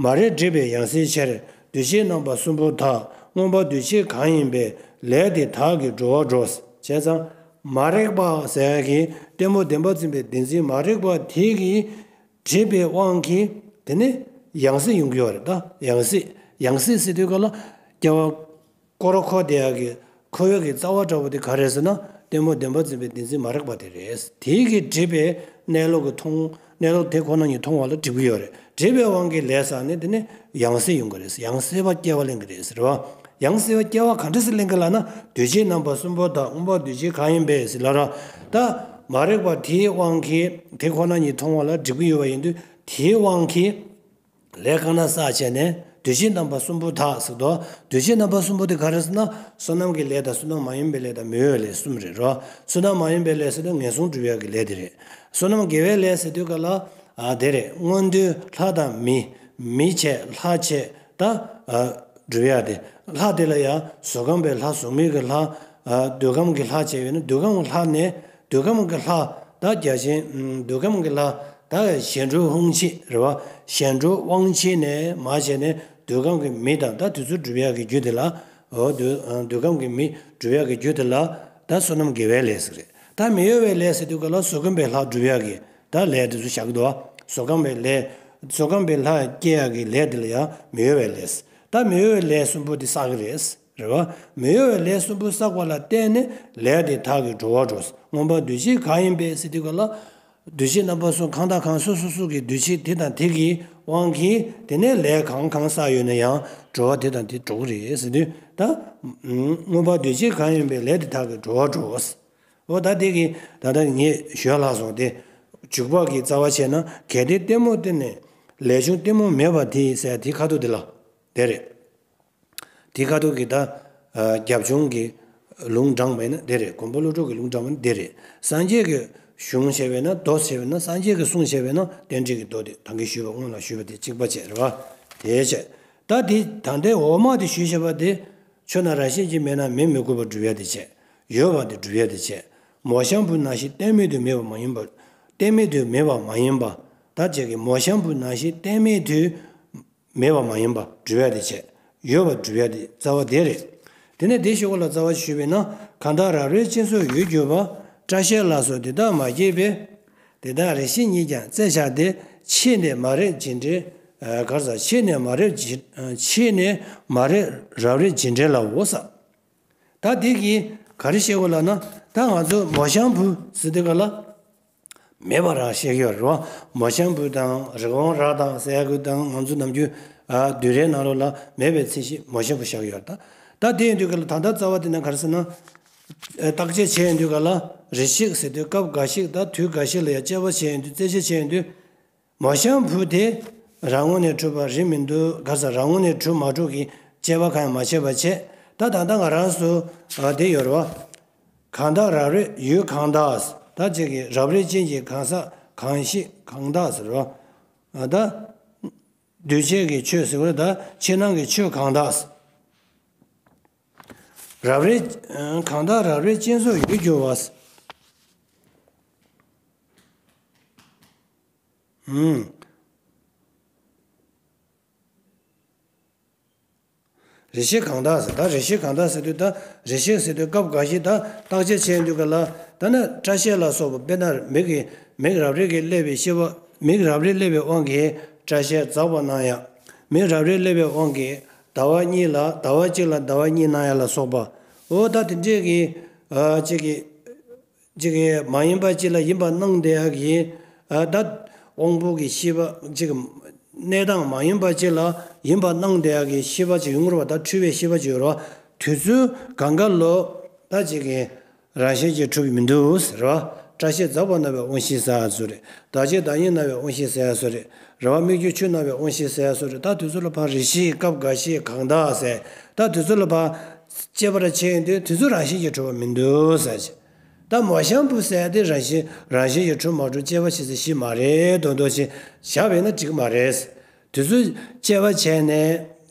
མ་རིག་སྒྲིབ་པའི་ཡང་སྲིད་ཕྱིར། འདུ་བྱེད་རྣམ་པ་གསུམ་པོ་དག་སྔོན་པ་འདུས་བྱས་གང་ཡིན་པའི། ལས་དེ་དག་གིས་འགྲོ་བར་འགྲོ། བྱས་ཙང་མ་རིག་པ་ཟེར་ཡག་གི་ལྟད་མོ་བདེན་པར་འཛིན་པའི་བདེན་འཛིན་མ་རིག་པ་དེ་གིས་སྒྲིབ་པའི་དབང་གིས་དེ་ནི་ཡང་སྲིད་ཡོང་གི་ཡོད་རེད་ད། ཡང་སྲིད། ཡང་སྲིད་ཟེར་དུས་སྐབས་ལ་སྐྱེ་བ་ཀོ་ར་ཁོ་དེ་ཡག་གི་འཁོར་བའི་གི་རྩ་བ་འདྲ་བོ་དེ་ག་རེད་ཟེར་ན་ལྟད་མོ་བདེན་པར་འཛིན་པའི་བདེན་འཛིན་མ་རིག་པ་དེ་རེད། དེ་གི་སྒྲིབ་པའི་གནས་ལུགས་ཀྱི་མཐོང་། གནས་ལུགས་དེ་ཁོ་ན་ཉིད་མཐོང་བ་ལ་སྒྲིབ་ཀྱི་ཡོད་རེད། སྒྲིབ་པའི་དབང་གིས་ལས་བསགས་ནས་དེ་ནི་ཡང་སྲིད་ཡོང་གི་རེད། ཡང་སྲིད་པ་སྐྱེ་བ་ལེན་གི་རེད་ཟེར་བ། ཡང་སྲིད་པ་སྐྱེ་བ་ག་འདྲ་སེ་ལེན་གི་ལབ་ན་འདུས་བྱས་རྣམ་པ་གསུམ་པོ་དག་སྔོན་པ་འདུས་བྱས་གང་ཡིན་པས་ཟེར་ལབ་ར། ད་མ་རིག་པ་དེའི་དབང་གིས་དེ་ཁོ་ན་ཉིད་མཐོང་བ་ལ་སྒྲིབ་ཀྱི་ཡོད་པ་ཡིན་དུས་དེའི་དབང་གིས། ལས་གང་ན་བསགས་བྱས་ནས་འདུས་བྱས་རྣམ་པ་གསུམ་པོ་དག་ཟེར་དོ། འདུས་བྱས་རྣམ་པ་གསུམ་པོ་དེ་ག་རེ་ཟེར་ན་བསོད་ནམས་ཀྱི་ལས་དང་བསོད་ནམས་མ་ཡིན་པའི་ལས་དང་མི་འོས་པའི་ལས་གསུམ་རེད་རོ། བསོད་ནམས་མ་ཡིན་པའི་ལས་ཟེར་དུས་ངན་སོང་སྒྲུབ་ཡག་གི་ལས་དེ་རེད། བསོད་ནམས་དགེ་བའི་ལས་ཟེར་དུས་ག་ལ་ཨ་དེ་རེད། སྔོན་དུས་ལྷ་དང་མི། མི་བྱས་ལྷ་བྱས་ད་ཨ་སྒྲུབ་ཡག་དེ། ལྷ་དེ་ལ་ཡང་གཟུགས་ཁམས་པའི་ལྷ་གཟུགས་མེད་ཀྱི་ལྷ། ཨ་འདོད་ཁམས་ཀྱི་ལྷ་བྱས་ཡོད་ན་འདོད་ཁམས་ཀྱི་ལྷ་ནས། འདོད་ཁམས་ཀྱི་ལྷ། ད་རྒྱ་ཆེན་འདོད་ཁམས་ཀྱི་ལྷ། ད་གཞན་འགྲོ་དབང་ཆེ་རེད་བ། གཞན་འགྲོ་དབང་ཆེ་ནས་མར་བྱས་ནས་འདོད་ཁམས་ཀྱི་མི་དང་ད་དེ་ཚོ་སྒྲུབ་ཡག་གི་རྒྱུ་དེ་ལ། འོ་འདོད་འདོད་ཁམས་ཀྱི་མི་སྒྲུབ་ཡག་གི་རྒྱུ་དེ་ལ་ད་བསོད་ནམས་དགེ་བའི་ལས་ཟེར་རེད། ད་མི་གཡོ་བའི་ལས་ཟེར་དུས་ག་ལ་གཟུགས་ཁམས་པའི་ལྷ་སྒྲུབ་ཡག་གི་ད་ལས་དེ་ཚོ་བཞག་གི་འདུག་བ། གཟུགས་ཁམས་པའི་ལས། གཟུགས་ཁམས་པའི་ལྷ་སྐྱེ་ཡག་གི་ལས་དེ་ལ་ཡང་མི་གཡོ་བའི་ལས། ད་མི་གཡོ་བའི་ལས་གསུམ་པོ་དེ་བསགས་གི་རེད། རེད་བ། མི་གཡོ་བའི་ལས་གསུམ་པོ་བསགས་པ་ལ་བརྟེན་ནས་ལས་དེ་དག་གིས་འགྲོ་བར་འགྲོ། སྔོན་པ་འདུས་བྱས་གང་ཡིན་པས་ཟེར་དུས་ག་ལ། འདུས་བྱས་རྣམ་པ་གསུམ་གང་དང་གང་སོ་སོ་སོ་གི་འདུས་བྱས་དེ་དང་དེ་གི་དབང་གིས་དེ་ནས་ལས་གང་གང་བསགས་ཡོད་ན་ཡང་འགྲོ་བ་དེ་དང་དེ་འགྲོ་གི་རེད་ཟེར་དུས་ད། སྔོན་པ་འདུས་བྱས་གང་ཡིན་པས་ལས་དེ་དག་གིས་འགྲོ་བར་འགྲོ། འོ་ད་དེ་གི་ད་ལྟ་ངས་ཞུས་ལྷག་སོང་སྟེ། འཇུག་པ་གི་རྩ་བ་བྱས་ན་གལ་ཏེ་ལྟད་མོ་བརྟེན་ནས་ལས་བྱུང་ལྟད་མོ་མེད་པ་དེ་ཟེར་དེ་ཁ་ཐུག་དེ་ལ་དེ་རེད། དེ་ཁ་ཐུག་གི་ད་རྒྱབ་ལྗོངས་ཀྱི་ལུང་དྲངས་པ་ཡིན་ན་དེ་རེད། མགོན་པོ་ཀླུ་སྒྲུབ་ཀྱི་ལུང་དྲངས་པ་ཡིན་ན་དེ་རེད། སངས་རྒྱས་ཀྱི་གཞུང་བྱས་པས་ན་མདོ་བྱས་པས་ན་སངས་རྒྱས་ཀྱི་གསུང་བྱས་པས་ན་རྟེན་འབྲེལ་གྱི་མདོ་དེ་ད་གིན་ཞུས་པ་སྔོན་ལ་ཞུས་པ་དེ་གཅིག་པ་བྱས་རེད་བ། དེ་བྱས། ད་དེ་ད་ལྟའི་འོག་མ་དེ་ཞུས་བྱས་པ་དེ། ཆོས་རྣམས་རང་བཞིན་གྱིས་མེད་ན་མེད་མི་དགོས་པར་སྒྲུབ་ཡ་དེ་བྱས། ཡོད་པ་དེ་སྒྲུབ་ཡ་དེ་བྱས། མོ་གཤམ་བུ་ནང་བཞིན་གཏན་མེད་དུ་མེད་པ་མ་ཡིན་པ། གཏན་མེད་དུ་མེད་པ་མ་ཡིན་པ། ད་ཅིག་གི་མོ་གཤམ་བུ་ནང་བཞིན་གཏན་མེད་དུ་མེད་པ་མ་ཡིན་པ་སྒྲུབ་ཡ་དེ་བྱས། ཡོད་པ་སྒྲུབ་ཡ་དེ་རྩ་བ་དེ་རེད། དེ་ནས་དེ་ཞུ་བ་ལ་རྩ་བ་ཞུས་པས་ན་གང་དག་རབ་རིབ་སྤྱིན་སོགས་ཡོད་གྱུར་པ། སྐྲ་ཤད་ལ་སོགས་དེ་དག་མ་སྐྱེས་པས། དེ་དག་རེ་ཞིག་ཉིད་ཀྱང་རྩད་བཅད་དེ། ཕྱིས་ནས་མ་རིག་འཇིགས་བྲལ། ཨ་ག་རེ་ཟ། ཕྱིས་ནས་མ་རིག་འཇིགས། ཕྱིས་ནས་མ་རིག་རབ་རིབ་འཇིགས་བྲལ་ལའོ་ཟེར། ད་འདི་གིས་ག་རེ་བཤད་དགོས་ལབ་ན། ད་ང་ཚོ་མོ་གཤམ་བུ་ཟེར་དུས་ག་ལ་མེད་པ་རང་བཤད་ཀྱི་ཡོད་རེད་བ། མོ་གཤམ་བུ་དང་རི་བོང་རྭ་དང་ཟེར་ཡག་གི་དང་ང་ཚོ་ནམ་རྒྱུན་ཨ་བསྡུས་གྲྭའི་ནང་ལོགས་ལ་མེད་པའི་མཚན་གཞི་མོ་གཤམ་བུ་བཞག་ཡོད་རེད། ད་ད་དེ་ཡིན་དུས་ག་ལ་ད་ལྟ་རྩ་བ་དེ་ན་ག་རེ་ཟེར་ན། ཨ་བརྟག་དཔྱད་བྱས་ཡོང་དུས་ག་ལ་རེ་ཞིག་ཟེར་དུས་སྐབས་འགའ་ཞིག་ད་དུས་འགའ་ཞིག་ལ་ཡང་དཔྱད་པ་བྱས་ཡོང་དུས་རྩད་གཅོད་བྱས་ཡོང་དུས། མོ་གཤམ་བུ་དེ་རང་ངོས་ནས་གྲུབ་པ་རེད་མི་འདུག་ག་ས་རང་ངོས་ནས་གྲུབ་མ་གྲུབ་ཀྱི་ དཔྱད་པ་གང་ཡང་མ་བྱས་པ་བྱས། ད་ད་ལྟ་ང་རང་ཚོ་ཨ་དེ་ཡོད་རེད་བ། གང་དག་རབ་རིབ་ཡུལ་གང་དག་ད་ཅིག་གི་རབ་རིབ་ཅན་གྱི་གང་ཟག་གང་ཞིག་གང་དག་ཟེར་རོ། ཨ་ད་འདུས་བྱས་ཀྱི་ཆོས་ཟེར་བ་ད་ཕྱི་ནང་གི་ཆོས་གང་དག་རབ་རིབ་གང་དག་རབ་རིབ་ཅན་སོགས་ཡུལ་གྱུར་པ། ཨུམ། རེ་ཞིག་གང་དག་ཟེར། ད་རེ་ཞིག་གང་དག་ཟེར་དུས་ད་རེ་ཞིག་ཟེར་དུས་སྐབས་འགའ་ཞིག་ད་བརྟག་དཔྱད་བྱས་དུས་ག་ལ་ད་ནི་སྐྲ་ཤད་ལ་སོགས་པ་དཔེར་ན་མིག་གི་མིག་རབ་རིབ་ཀྱིས་བསླད་པའི་ཤེས་པ། མིག་རབ་རིབ་བསླད་པའི་དབང་གིས་སྐྲ་ཤད་འཛག་པ་སྣང་ཡག་མིག་རབ་རིབ་བསླད་པའི་དབང་གིས་ཟླ་བ་གཉིས་ལ་ཟླ་བ་གཅིག་ལ་ཟླ་བ་གཉིས་སྣང་ཡག་ལ་སོགས་པ། འོ་ད་དེ་འདྲས་ཀྱི་ཨ་ཅིག་གི་ཅིག་གི་མ་ཡིན་པ་ཅིག་ལ་ཡིན་པ་སྣང་བསྡད་ཡག་གི་ཨ་ད་དབང་པོ་གི་ཤེས་པ་ཅིག་གནས་སྟངས་མ་ཡིན་པ་ཅིག་ལ་ཡིན་པ་སྣང་བསྡད་ཡག་གི་ཤེས་པ་ཅིག་ཡོང་གི་རེད་བ། ད་འཁྲུལ་བའི་ཤེས་པ་ཅིག་ཡོད་རེད་བ། དུས་ཚོད་གང་ག་ལོ་ད་ཅིག་གི་རང་བཞིན་གྱིས་གྲུབ་མི་འདུག་ཟེར་བ། སྐྲ་ཤད་འཛག་པ་སྣང་བའི་དབང་ཤེས་ཟེར་ཡག་ཚོ་རེད། བདག་བྱེད་བདག་ཉིད་སྣང་བའི་དབང་ཤེས་ཟེར་ཡག་ཚོ་རེད། རེད་བ། སྨིག་རྒྱུ་ཆུ་སྣང་བའི་དབང་ཤེས་ཟེར་ཡག་ཚོ་རེད། ད་དུས་ཚོད་ལ་ཕར་རེ་ཞིག་སྐབས་འགའ་ཞིག་གང་དག་ཟེར། ད་དུས་ཚོད་ལ་ཕར་དཔྱད་པ་ར་བྱས་ཡོང་དུས་དུས་ཚོད་རང་བཞིན་གྱིས་གྲུབ་པ་མི་འདུག་ཟེར་གྱི། ད་མོ་གཤམ་བུ་ཟེར་ཡག་དེ་རང་བཞིན་རང་བཞིན་གྱིས་གྲུབ་མ་གྲུབ་དཔྱད་པ་བྱེད་ས་ཞིག་མ་རེད་མདོག་མདོག་བྱས་བཞག་པ་ཡིན་ན་འགྲིག་གི་མ་རེད། དུས་ཚོད་དཔྱད་པ་བྱས་ནས་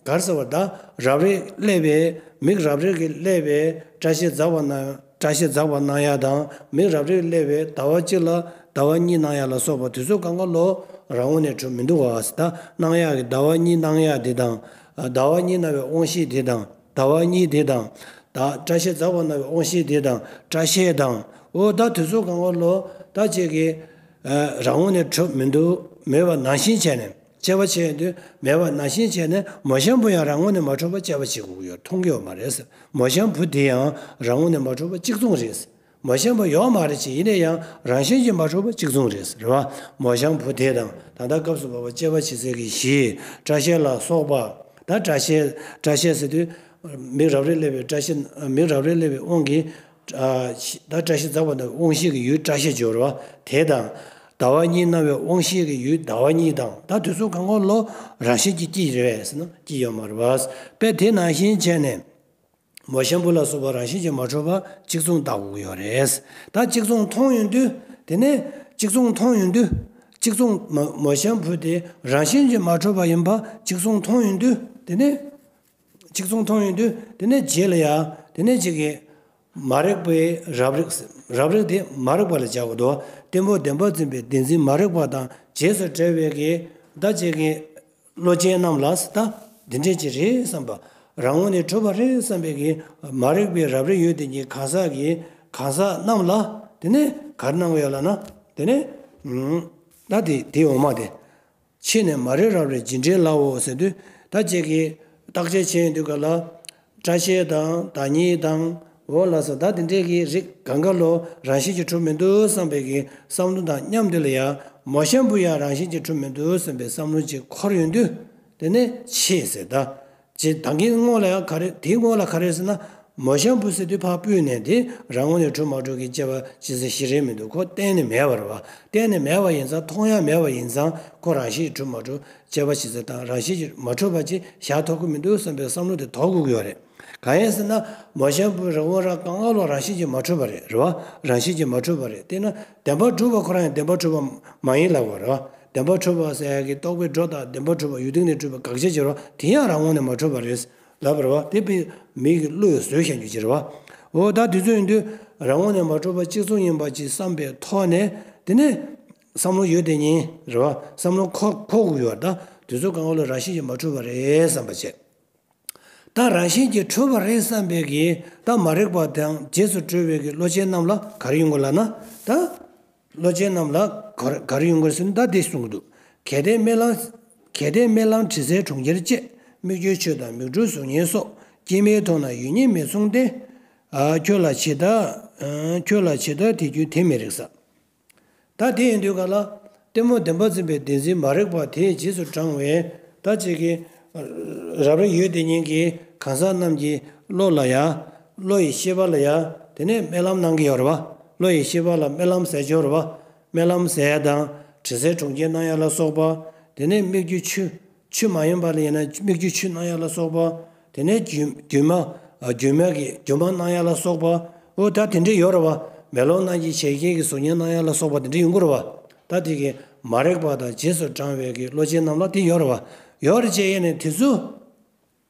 ག་རེ་ཟེར་བ་ད་རབ་རིབ་བསླད་པའི་མིག་རབ་རིབ་ཀྱིས་བསླད་པའི་སྐྲ་ཤད་འཛག་པ་སྣང་སྐྲ་ཤད་འཛག་པ་སྣང་ཡག་དང་མིག་རབ་རིབ་བསླད་པའི་ཟླ་བ་གཅིག་ལ་ཟླ་བ་གཉིས་སྣང་ཡག་ལ་སོགས་པ་དུས་ཚོད་གང་ག་ལོ་རང་ངོས་ནས་གྲུབ་མི་འདུག་བ། ད་སྣང་ཡག་གི་ཟླ་བ་གཉིས་སྣང་ཡག་དེ་དང་ཟླ་བ་གཉིས་སྣང་བའི་དབང་ཤེས་དེ་དང་ཟླ་བ་གཉིས་དེ་དང་ད་སྐྲ་ཤད་འཛག་པ་སྣང་བའི་དབང་ཤེས་དེ་དང་སྐྲ་ཤད་དང་། འོ་ད་དུས་ཚོད་གང་ག་ལོ་ད་ཅིག་གི་རང་ངོས་ནས་གྲུབ་མི་འདུག་མེད་པ་ནང་བཞིན་བྱས་ནས། དཔྱད་པ་བྱས་དུས་མེད་པ་ནང་བཞིན་བྱས་ནས་མོ་གཤམ་བུ་ཡང་རང་ངོས་ནས་མ་གྲུབ་པ་དཔྱད་པ་བྱེད་དགོས་ཀྱི་ཡོད། མཐོང་གི་ཡོད་མ་རེད་ཟེར། མོ་གཤམ་བུ་དེ་ཡང་རང་ངོས་ནས་མ་གྲུབ་པ་གཅིག་མཚུངས་རེད་ཟེར། མོ་གཤམ་བུ་ཡོད་མ་རེད་ཅེས་ཡིན་ན་ཡང་རང་བཞིན་གྱིས་མ་གྲུབ་པ་གཅིག་མཚུངས་རེད་ཟེར་བ། མོ་གཤམ་བུ་དེ་དང་ད་ལྟ་སྐབས་སུ་བབ་པ་དཔྱད་པ་བྱེད་སའི་གི་གཞི་སྐྲ་ཤད་ལ་སོགས་པ། ད་སྐྲ་ཤད་སྐྲ་ཤད་ཟེར་དུས་མིག་རབ་རིབ་བསླད་པའི་སྐྲ་ཤད་མིག་རབ་རིབ་བསླད་པའི་དབང་གིས་ཨ་ཤི་ད་སྐྲ་ཤད་འཛག་པ་དང་དབང་ཤེས་ཀྱི་ཡུལ་སྐྲ་ཤད་སྦྱོར་བ་དེ་དང་། ཟླ་བ་གཉིས་སྣང་བའི་དབང་ཤེས་ཀྱི་ཡུལ་ཟླ་བ་གཉིས་དང་། ད་དུས་ཚོད་གང་ག་ལོ་རང་བཞིན་གྱིས་སྐྱེ་ཡི་རེད་ཟེར་ན་སྐྱེ་ཡོད་མ་རེད་བ། དཔེ་དེ་ནང་བཞིན་བྱས་ནས་མོ་གཤམ་བུ་ལ་སོགས་པ་རང་བཞིན་གྱིས་མ་གྲུབ་པ་གཅིག་མཚུངས་བཏགས་དགོས་ཀྱི་ཡོད་རེད། ད་གཅིག་མཚུངས་མཐོང་ཡོང་དུས་དེ་ནས་གཅིག་མཚུངས་མཐོང་ཡོང་དུས་གཅིག་མཚུངས་མ་མོ་གཤམ་བུ་དེ་རང་བཞིན་གྱིས་མ་གྲུབ་པ་ཡིན་པ་གཅིག་མཚུངས་མཐོང་ཡོང་དུས་དེ་ནས། གཅིག་མཚུངས་མཐོང་ཡོང་དུས་དེ་ནས་རྗེས་ལ་ཡ་དེ་ནས་གཅིག་གི་མ་རིག་པའི་རབ་རིབ་རབ་རིབ་དེ་མ་རིག་པ་ལ་སྦྱར་དགོས་འདུག་གཏི་མུག་བདེན་པར་འཛིན་པའི་བདེན་འཛིན་མ་རིག་པ་དང་རྗེས་སུ་འབྲེལ་བའི་གི་ད་གཅིག་གི་བློ་ཅན་རྣམས་ལ་ད་འདི་འདྲས་ཅིག་རེད་བསམ་པ། རང་ངོས་ནས་གྲུབ་པ་རེད་བསམ་པའི་གི་མ་རིག་པའི་རབ་རིབ་ཡོད་དེ་ཉིད་གང་ཟག་གི་གང་ཟག་རྣམས་ལ་དེ་ནས་ག་རེ་གནང་གི་ཡོད་ལབ་ན་དེ་ནས་ད་དེ་དེའི་འོ་མ་དེ། ཕྱི་ནས་མ་རིག་རབ་རིབ་འཇིགས་བྲལ་ལའོ་ཟེར་དུས་ད་ཅིག་གིས་བརྟག་དཔྱད་བྱས་ཡོང་དུས་ག་ལ་སྐྲ་ཤད་དང་ཟླ་ཉིན་དང་འོ་ལ་སོགས་ད་དེ་འདྲས་ཀྱི་རིགས་གང་ག་ལོ་རང་བཞིན་གྱིས་གྲུབ་མི་འདུག་བསམ་པའི་གི་བསམ་བློ་དང་མཉམ་དུ་ལ་ཡང་མོ་གཤམ་བུ་ཡང་རང་བཞིན་གྱིས་གྲུབ་མི་འདུག་བསམ་པའི་བསམ་བློ་ཅིག་འཁོར་ཡོང་དུས་དེ་ནས་ཕྱིས་ཟེར་ད། ཅེས་ད་གིན་སྔོན་ལ་ཡང་ག་རེ་དེའི་སྔོན་ལ་ག་རེ་ཟེར་ན། མོ་གཤམ་བུ་ཟེར་དུས་ཕར་སྤོས་ནས་དེ་རང་ངོས་ནས་གྲུབ་མ་གྲུབ་ཀྱི་དཔྱད་པ་བྱེད་ས་ཞིག་རེད་མི་འདུག་ཁོ་གཏན་ནས་མེད་པ་རེད་བ། གཏན་ནས་མེད་པ་ཡིན་ཙང་མཐོང་ཡ་མེད་པ་ཡིན་ཙང་ཁོ་རང་བཞིན་གྱིས་གྲུབ་མ་གྲུབ་དཔྱད་པ་བྱེད་ས་དང་རང་བཞིན་གྱིས་མ་གྲུབ་པ་ཅིག་བཞག་ཐུབ་ཀྱི་མི་འདུག་བསམ་པའི་བསམ་བློ་དེ་དོར་དགོས་ཀྱི་ཡོད་རེད། གང་ཡིན་ཟེར་ན་མོ་གཤམ་བུ་རི་བོ་ར་གང་ག་ལོ་རང་བཞིན་གྱིས་མ་གྲུབ་པ་རེད་རེད་བ། རང་བཞིན་གྱིས་མ་གྲུབ་པ་རེད། དེས་ན་བདེན་པར་གྲུབ་པ་ཁོ་རང་ཡང་བདེན་པར་གྲུབ་པ་མ་ཡིན་ལབ་པ་རེད་བ། བདེན་པར་གྲུབ་པ་ཟེར་ཡ་གི་རྟོག་པས་སྒྲོ་བཏགས་བདེན་པར་གྲུབ་པ་ཡུལ་སྟེང་ནས་གྲུབ་པའི་དགག་བྱ་བྱེད་རོགས་དེ་ཡང་རང་ངོས་ནས་མ་གྲུབ་པ་རེད་ལབ་པ་རེད་བ། དེ་དཔེ་མི་གི་བློས་བཟོས་བཞག་རྒྱུ་ཅིག་རེད་བ། འོ་ད་དུས་ཚོད་ཡིན་དུས་རང་ངོས་ནས་མ་གྲུབ་པ་གཅིག་མཚུངས་ཡིན་པ་ཅིག་བསམ་པའི་ཐོག་ནས་དེ་ནས་བསམ་བློ་ཡོད་དེ་ཉིད་རེད་བ། བསམ་བློ་འཁོར་འཁོར་དགོས་ཡོད་ད། དུས་ཚོད་གང་ག་ལ་རང་བཞིན་གྱིས་མ་གྲུབ་པ་རེད་བསམ་པ་བྱས། ད་རང་བཞིན་གྱིས་གྲུབ་པ་རེད་བསམ་པའི་གི་ད་མ་རིག་པ་དང་རྗེས་སུ་འགྲོ་བའི་གི་བློ་ཅན་རྣམས་ལ་ག་རེ་ཡོང་གི་ལབ་ན་ད། བློ་ཅན་རྣམས་ལ་ག་རེ་ག་རེ་ཡོང་གི་ཟེར་ན་ད་འདི་གསུང་གི་འདུག་གལ་ཏེ་རྨི་ལམ། གལ་ཏེ་རྨི་ལམ་དྲི་ཟའི་གྲོང་ཁྱེར་བཅས། སྨིག་རྒྱུའི་ཆུ་དང་མིག་འབྲུ་གཟུགས་བརྙན་སོགས། སྐྱེ་མེད་མཐོང་ན་ཡུལ་ཉིད་མི་མཚུངས་ཏེ། ཨ་ཁྱོད་ལ་ཇི་ལྟར། ཨ་ཁྱོད་ལ་ཇི་ལྟར་དེ་རྒྱུ་དེ་མི་རིགས་ས། ད་དེ་ཡིན་དུས་ག་ལ། གཏི་མུག་བདེན་པར་འཛིན་པའི་བདེན་འཛིན་མ་རིག་པ་དེའི་རྗེས་སུ་འབྲང་བའི་ད་ཅིག་གི་རབ་རིབ་ཡོད་དེ་ཉིད་ཀྱི་གང་ཟག་རྣམས་ཀྱི་བློ་ལ་ཡ། བློ་ཡི་ཤེས་པ་ལ་ཡ། དེ་ནས་རྨི་ལམ་སྣང་གི་ཡོད་རེད་བ། བློ་ཡི་ཤེས་པ་ལ་རྨི་ལམ་ཟེར་གྱི་ཡོད་རེད་བ། རྨི་ལམ་ཟེར་ཡ་དང་དྲི་ཟའི་གྲོང་ཁྱེར་སྣང་ཡ་ལ་སོགས་པ། དེ་ནས་སྨིག་རྒྱུ་ཆུ། ཆུ་མ་ཡིན་པ་ལ་ཡིན་ན་སྨིག་རྒྱུ་ཆུ་སྣང་ཡ་ལ་སོགས་པ། དེ་ནས་སྒྱུ་སྒྱུ་མ། ཨ། སྒྱུ་མ་གི་སྒྱུ་མ་སྣང་ཡག་ལ་སོགས་པ། འོ་ད་དེ་འདྲ་ཡོད་རེད་བ། མེ་ལོང་ནང་གི་བྱད་ཀན་གྱི་གཟུགས་བརྙན་སྣང་ཡག་ལ་སོགས་པ་དེ་འདྲ་ཡོང་གི་རེད་བ། ད་དེ་གི་མ་རིག་པ་དང་རྗེས་སུ་འབྲང་བའི་གི་བློ་ཅན་རྣམས་ལ་དེ་ཡོད་རེད་བ། ཡོད་རེད་ཅེས་ཡིན་ནས་དེ་ཚོ།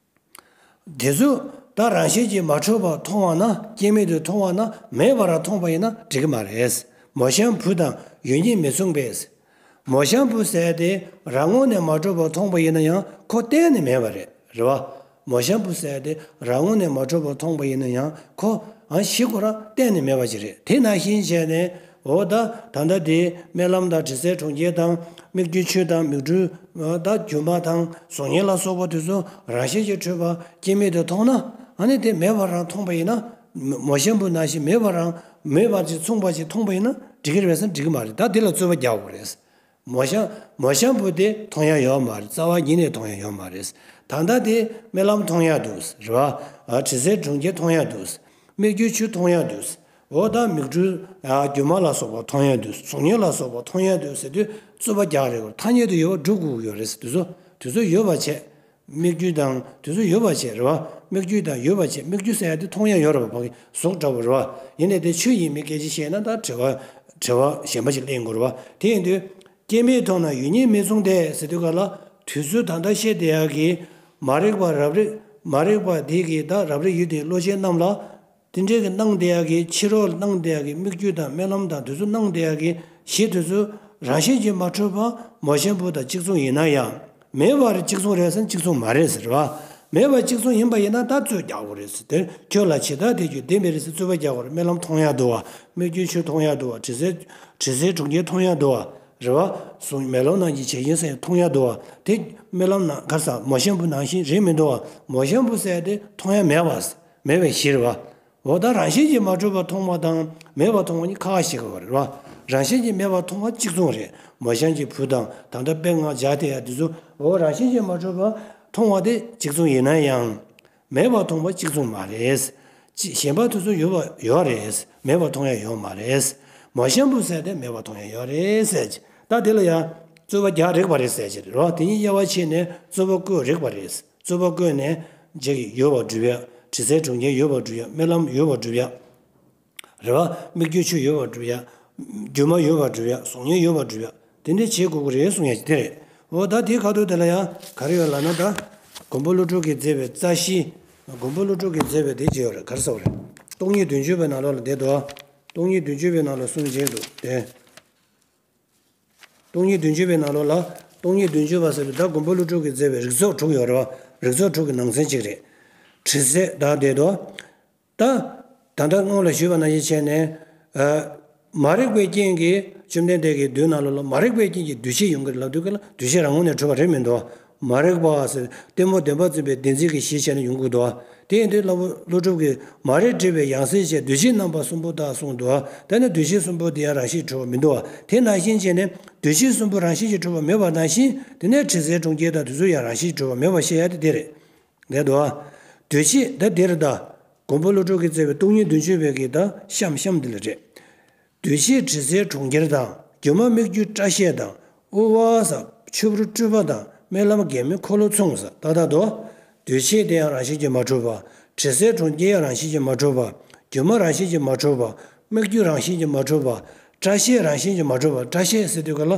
དེ་ཚོ་ད་རང་བཞིན་གྱིས་མ་གྲུབ་པར་མཐོང་བ་ན། སྐྱེ་མེད་དུ་མཐོང་བ་ན། མེད་པར་མཐོང་བ་ཡིན་ན་འགྲིག་གི་མ་རེད། མོ་གཤམ་བུ་དང་ཡུལ་ཉིད་མི་མཚུངས་པས། མོ་གཤམ་བུ་ཟེར་དེ་རང་ངོས་ནས་མ་གྲུབ་པར་མཐོང་པ་ཡིན་ན་ཡང་ཁོ་གཏན་ནས་མེད་པ་རེད། རེད་བ། མོ་གཤམ་བུ་ཟེར་དེ་རང་ངོས་ནས་མ་གྲུབ་པར་མཐོང་པ་ཡིན་ན་ཡང་ཁོ་ཨ་གཞི་ཁོ་རང་གཏན་ནས་མེད་པ་ཅིག་རེད། དེ་ནང་བཞིན་བྱས་ནས། འོ་ད་ད་ལྟ་དེ་རྨི་ལམ་དང་དྲི་ཟའི་གྲོང་ཁྱེར་དང་། སྨིག་རྒྱུའི་ཆུ་དང་། མིག་འཕྲུལ་ད་སྒྱུ་མ་དང་གཟུགས་བརྙན་ལ་སོགས་པ་དེ་ཚོ་རང་བཞིན་གྱིས་གྲུབ་པ་སྐྱེ་མེད་དུ་མཐོང་ན། ཨ་ནི་དེ་མེད་པ་རང་མཐོང་པ་ཡིན་ན། མོ་གཤམ་བུ་ནང་བཞིན་མེད་པ་རང་། མེད་པ་ཅིག་མཚུངས་པ་ཅིག་མཐོང་པ་ཡིན་ན་འགྲིག་གི་རེད་པས་ཟེར་ན་འགྲིག་གི་མ་རེད། ད་དེ་ལ་རྩོད་པ་རྒྱག་དགོས་རེད། མོ་གཤམ་མོ་གཤམ་བུ་དེ་མཐོང་ཡ་ཡོད་མ་རེད། རྩ་བ་ཉིད་ནས་མཐོང་ཡ་ཡོད་མ་རེད། ད་ལྟ་དེ་རྨི་ལམ་མཐོང་ཡ་འདུག། རེད་བ། ཨ། དྲི་ཟའི་གྲོང་ཁྱེར་མཐོང་ཡ་འདུག། སྨིག་རྒྱུའི་ཆུ་མཐོང་ཡ་འདུག། འོ་ད་མིག་འཕྲུལ། ཨ། སྒྱུ་མ་ལ་སོགས་པ་མཐོང་ཡ་འདུག། གཟུགས་བརྙན་ལ་སོགས་པ་མཐོང་ཡ་འདུག་ཟེར་དུས་རྩོད་པ་རྒྱག་རེད་བ། ཐ་སྙད་དུ་ཡོད་པ་སྒྲུབ་དགོས་ཀྱི་ཡོད་རེད། དེ་ཚོ་དེ་ཚོ་ཡོད་པ་བྱས། སྨིག་རྒྱུ་དང་དེ་ཚོ་ཡོད་པ་བྱས། རེད་བ། སྨིག་རྒྱུ་དང་ཡོད་པ་བྱས། སྨིག་རྒྱུ་ཟེར་ཡ་དེ་མཐོང་ཡ་ཡོད་རེད་བ། ཕ་གི་གཟུགས་འདྲ་བོ་རེད་བ། ཡིན་ནའི་དེ་ཆོས་ཡིན་མིན་སྐད་ཆ་བཤད་ན་ད་དྲི་བ་དྲི་བ་གཞན་པ་ཞིག་གླེང་དགོས་རེད་བ། དེ་ཡིན་དུས། སྐྱེ་མེད་མཐོང་ན་ཡུལ་ཉིད་མི་མཚུངས་ཏེ་ཟེར་དུས་ག་ལ། དུས་ཚོད་ད་ལྟ་བཤད་བསྡད་ཡག་གི་མ་རིག་པ་རབ་རིབ། མ་རིག་པ་དེ་གི་ད་རབ་རིབ་ཡུལ་དེའི་བློ་ཅན་རྣམས་ལ། དེ་འདྲའི་གི་སྣང་བསྡད་ཡག་གི། ཕྱི་རོལ་སྣང་བསྡད་ཡག་གི་སྨིག་རྒྱུ་དང་རྨི་ལམ་དང་དེ་ཚོ་སྣང་བསྡད་ཡག་གི་གཞི་དེ་ཚོ་རང་བཞིན་གྱིས་མ་གྲུབ་པ་མོ་གཤམ་བུ་དང་གཅིག་མཚུངས་ཡིན་ན་ཡང་། མེད་པར་གཅིག་མཚུངས་རེད་ཟེར་ན་གཅིག་མཚུངས་མ་རེད་ཟེར་བ། མེད་པར་གཅིག་མཚུངས་ཡིན་པ་ཡིན་ན་ད་རྩོད་རྒྱག་དགོས་རེད་ཟེར། དེ་ཁྱོད་ལ་ཇི་ལྟར་དེ་རྒྱུ་དེ་མེད་རེད་ཟེར་རྩོད་པ་རྒྱག་དགོས་རེད། རྨི་ལམ་མཐོང་ཡ་འདུག་བ། སྨིག་རྒྱུའི་ཆུ་མཐོང་ཡ་འདུག་བ། དྲི་ཟའི་དྲི་ཟའི་གྲོང་ཁྱེར་མཐོང་ཡ་འདུག་བ། རེད་བ། གཟུགས་མེ་ལོང་ནང་གི་བྱད་ཀན་ཟེར་མཐོང་ཡ་འདུག་བ། དེ་རྨི་ལམ་ནང་ག་རེ་ཟ། མོ་གཤམ་བུ་ནང་བཞིན་རེད་མི་འདུག་བ། མོ་གཤམ་བུ་ཟེར་དེ་མཐོང་ཡ་མེད་བ། མེད་པའི་གཞི་རེད་བ། འོ་ད་རང་བཞིན་གྱིས་མ་གྲུབ་པར་མཐོང་བ་དང་མེད་པར་མཐོང་བ་གཉིས་ཁ་ཁ་ཤས་ཀྱི་བར་རེད་བ། རང་བཞིན་གྱིས་མེད་པར་མཐོང་བ་གཅིག་མཚུངས་རེད། མོ་གཤམ་གྱི་བུ་དང་ད་ལྟ་དཔེ་ང་སྦྱར་བསྡད་ཡ་དེ་ཚོ། འོ་རང་བཞིན་གྱིས་མ་གྲུབ་པར་མཐོང་བ་དེ་གཅིག་མཚུངས་ཡིན་ན་ཡང་། མེད་པར་མཐོང་བ་གཅིག་མཚུངས་མ་རེད། ཅི། གཞན་པ་དེ་ཚོ་ཡོད་པ་ཡོད་རེད། མེད་པར་མཐོང་ཡ་ཡོད་མ་རེད། མོ་གཤམ་བུ་ཟེར་དེ་མེད་པར་མཐོང་ཡ་ཡོད་རེད་ཟེར་གྱི། ད་དེ་ལ་ཡང་རྩོད་པ་རྒྱག་རིགས་པ་རེད་ཟེར་གྱི་རེད་བ། དེ་གཉིས་དབྱེ་བ་ཕྱེ་ནས་རྩོད་པ་བཀོད་རིགས་པ་རེད། རྩོད་པ་བཀོད་ནས་རྗེས་ཀྱི་ཡོད་པར་སྒྲུབ་ཡ། དྲི་ཟའི་གྲོང་ཁྱེར་ཡོད་པར་སྒྲུབ་ཡ། རྨི་ལམ་ཡོད་པར་སྒྲུབ་ཡ། རེད་བ། སྨིག་རྒྱུའི་ཆུ་ཡོད་པར་སྒྲུབ་ཡ། སྒྱུ་མ་ཡོད་པར་སྒྲུབ་ཡ། གཟུགས་བརྙན་ཡོད་པར་སྒྲུབ་ཡ། དེ་འདྲ་བྱེད་དགོས་ཀྱི་རེད་གསུང་ཡ་ཅིག་དེ་རེད། འོ་ད་དེའི་ཁ་ཐུག་དེ་ལ་ཡང་ག་རེ་ཡོད་ལབ་ན། ད་མགོན་པོ་ཀླུ་སྒྲུབ་ཀྱིས་མཛད་པའི་རྩ་ཤེ། མགོན་པོ་ཀླུ་སྒྲུབ་ཀྱིས་མཛད་པའི་དེ་ཅི་ཡོད་རེད། ག་རེ་ཟེར་བ་རེད། སྟོང་ཉིད་བདུན་ཅུ་པའི་ནང་ལོགས་ལ་བསྡད་འདུག། སྟོང་ཉིད་བདུན་ཅུ་པའི་ནང་ལ་གསུངས་བྱས་འདུག་དེ། སྟོང་ཉིད་བདུན་ཅུ་པའི་ནང་ལོགས་ལ། སྟོང་ཉིད་བདུན་ཅུ་པ་ཟེར་དུས་ད་མགོན་པོ་ཀླུ་སྒྲུབ་ཀྱིས་མཛད་པའི་རིགས་ཚོགས་དྲུག་ཡོད་རེད་བ། རིགས་ཚོགས་དྲུག་གི་ནང་ཚན་གཅིག་རེད། དྲི་ཟ་ད་བསྡད་འདུག། ད། ད་ལྟ་སྔོན་ལ་ཞུས་པ་ནང་བཞིན་བྱས་ནས། ཨ། མ་རིག་པའི་རྐྱེན་གྱིས། བཅོམ་ལྡན་འདས་ཀྱིས་མདོའི་ནང་ལོགས་ལ་མ་རིག་པའི་རྐྱེན་གྱིས་འདུ་བྱེད་ཡོང་གི་རེད་ལབ་དུས་སྐབས་ལ། འདུ་བྱེད་རང་ངོས་ནས་གྲུབ་པ་རེད་མི་འདུག། མ་རིག་པ་ཟེར་གཏི་མུག་བདེན་པར་འཛིན་པའི་བདེན་འཛིན་གྱི་གཞི་བྱས་ནས་ཡོང་གི་འདུག། དེ་ཡིན་དུས་ཀླུ་སྒྲུབ་ཀྱིས་མ་རིག་སྒྲིབ་པའི་ཡང་སྲིད་བྱས། འདུ་བྱེད་རྣམ་པ་གསུམ་པོ་དག་གསུངས་འདུག། ད་ནི་འདུ་བྱེད་གསུམ་པོ་དེ་ཡང་རང་བཞིན་གྱིས་གྲུབ་པ་མི་འདུག། དེ་ནང་བཞིན་བྱས་ནས་འདུ་བྱེད་གསུམ་པོ་རང་བཞིན་གྱིས་གྲུབ་པ་མེད་པ་ནང་བཞིན། དེ་ནས་དྲི་ཟའི་གྲོང་ཁྱེར་དང་དེ་ཚོ་ཡང་རང་བཞིན་གྱིས་གྲུབ་པ་མེད་པ་བཤད་ཡ་དེ་དེ་རེད། རེད་དོ། འདུ་བྱེད་ད་འདིར་ད། མགོན་པོ་ཀླུ་སྒྲུབ་ཀྱིས་མཛད་པའི་སྟོང་ཉིད་བདུན་ཅུ་པའི་གི་ད་གཤམ་གཤམ་འདི་ལ་རེད། འདུ་བྱེད་དྲི་ཟའི་གྲོང་ཁྱེར་དང་། སྒྱུ་མ་སྨིག་རྒྱུ་སྐྲ་ཤད་དང་། དབུ་བ་ས། ཆུ་བུར་སྤྲུལ་པ་དང་། རྨི་ལམ་མགལ་མེ་འཁོར་ལོ་མཚུངས་ས། ད་ད་དོ། འདུ་བྱེད་དེ་ཡང་རང་བཞིན་གྱིས་མ་གྲུབ་པ། དྲི་ཟའི་གྲོང་ཁྱེར་ཡང་རང་བཞིན་གྱིས་མ་གྲུབ་པ། སྒྱུ་མ་རང་བཞིན་གྱིས་མ་གྲུབ་པ། སྨིག་རྒྱུ་རང་བཞིན་གྱིས་མ་གྲུབ་པ། སྐྲ་ཤད་རང་བཞིན་གྱིས་མ་གྲུབ་པ། སྐྲ་ཤད་ཟེར་དུས་ག་ལ།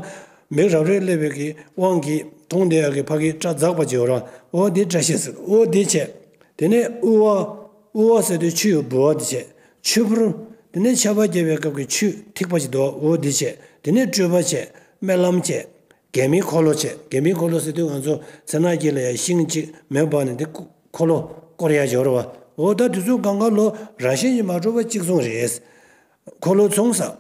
མིག་རབ་རིབ་སླེབས་པའི་གི་དབང་གིས་མཐོང་བསྡད་ཡག་གི་ཕ་གི་སྐྲ་འཛག་པ་ཅིག་ཡོད་ར། འོ་དེ་སྐྲ་ཤད་ཟེར། འོ་དེ་བྱས། དེ་ནས་དབུ་བ། དབུ་བ་ཟེར་དུས་ཆུ་ཡི་ལྦུ་བ་དེ་བྱས། ཆུ་བུར། དེ་ནས་ཆར་པ་བརྒྱབ་པའི་སྐབས་ཀྱི་ཆུ་ཐིགས་པ་ཅིག་འདུག། འོ་དེ་བྱས། དེ་ནས་སྤྲུལ་པ་བྱས། རྨི་ལམ་བྱས། མགལ་མེའི་འཁོར་ལོ་བྱས། མགལ་མེའི་འཁོར་ལོ་ཟེར་དུས་ང་ཚོ་མཚན་ནག་དཀྱིལ་ལ་ཡ་ཤིང་གཅིག་མེ་སྤར་ནས་དེ་འཁོར་ལོ་བསྐོར་ཡ་ཅིག་ཡོད་རེད་བ། འོ་ད་དེ་ཚོ་གང་ག་ལོ་རང་བཞིན་གྱིས་མ་གྲུབ་པ་གཅིག་མཚུངས་རེད། འཁོར་ལོ་མཚུངས་ས།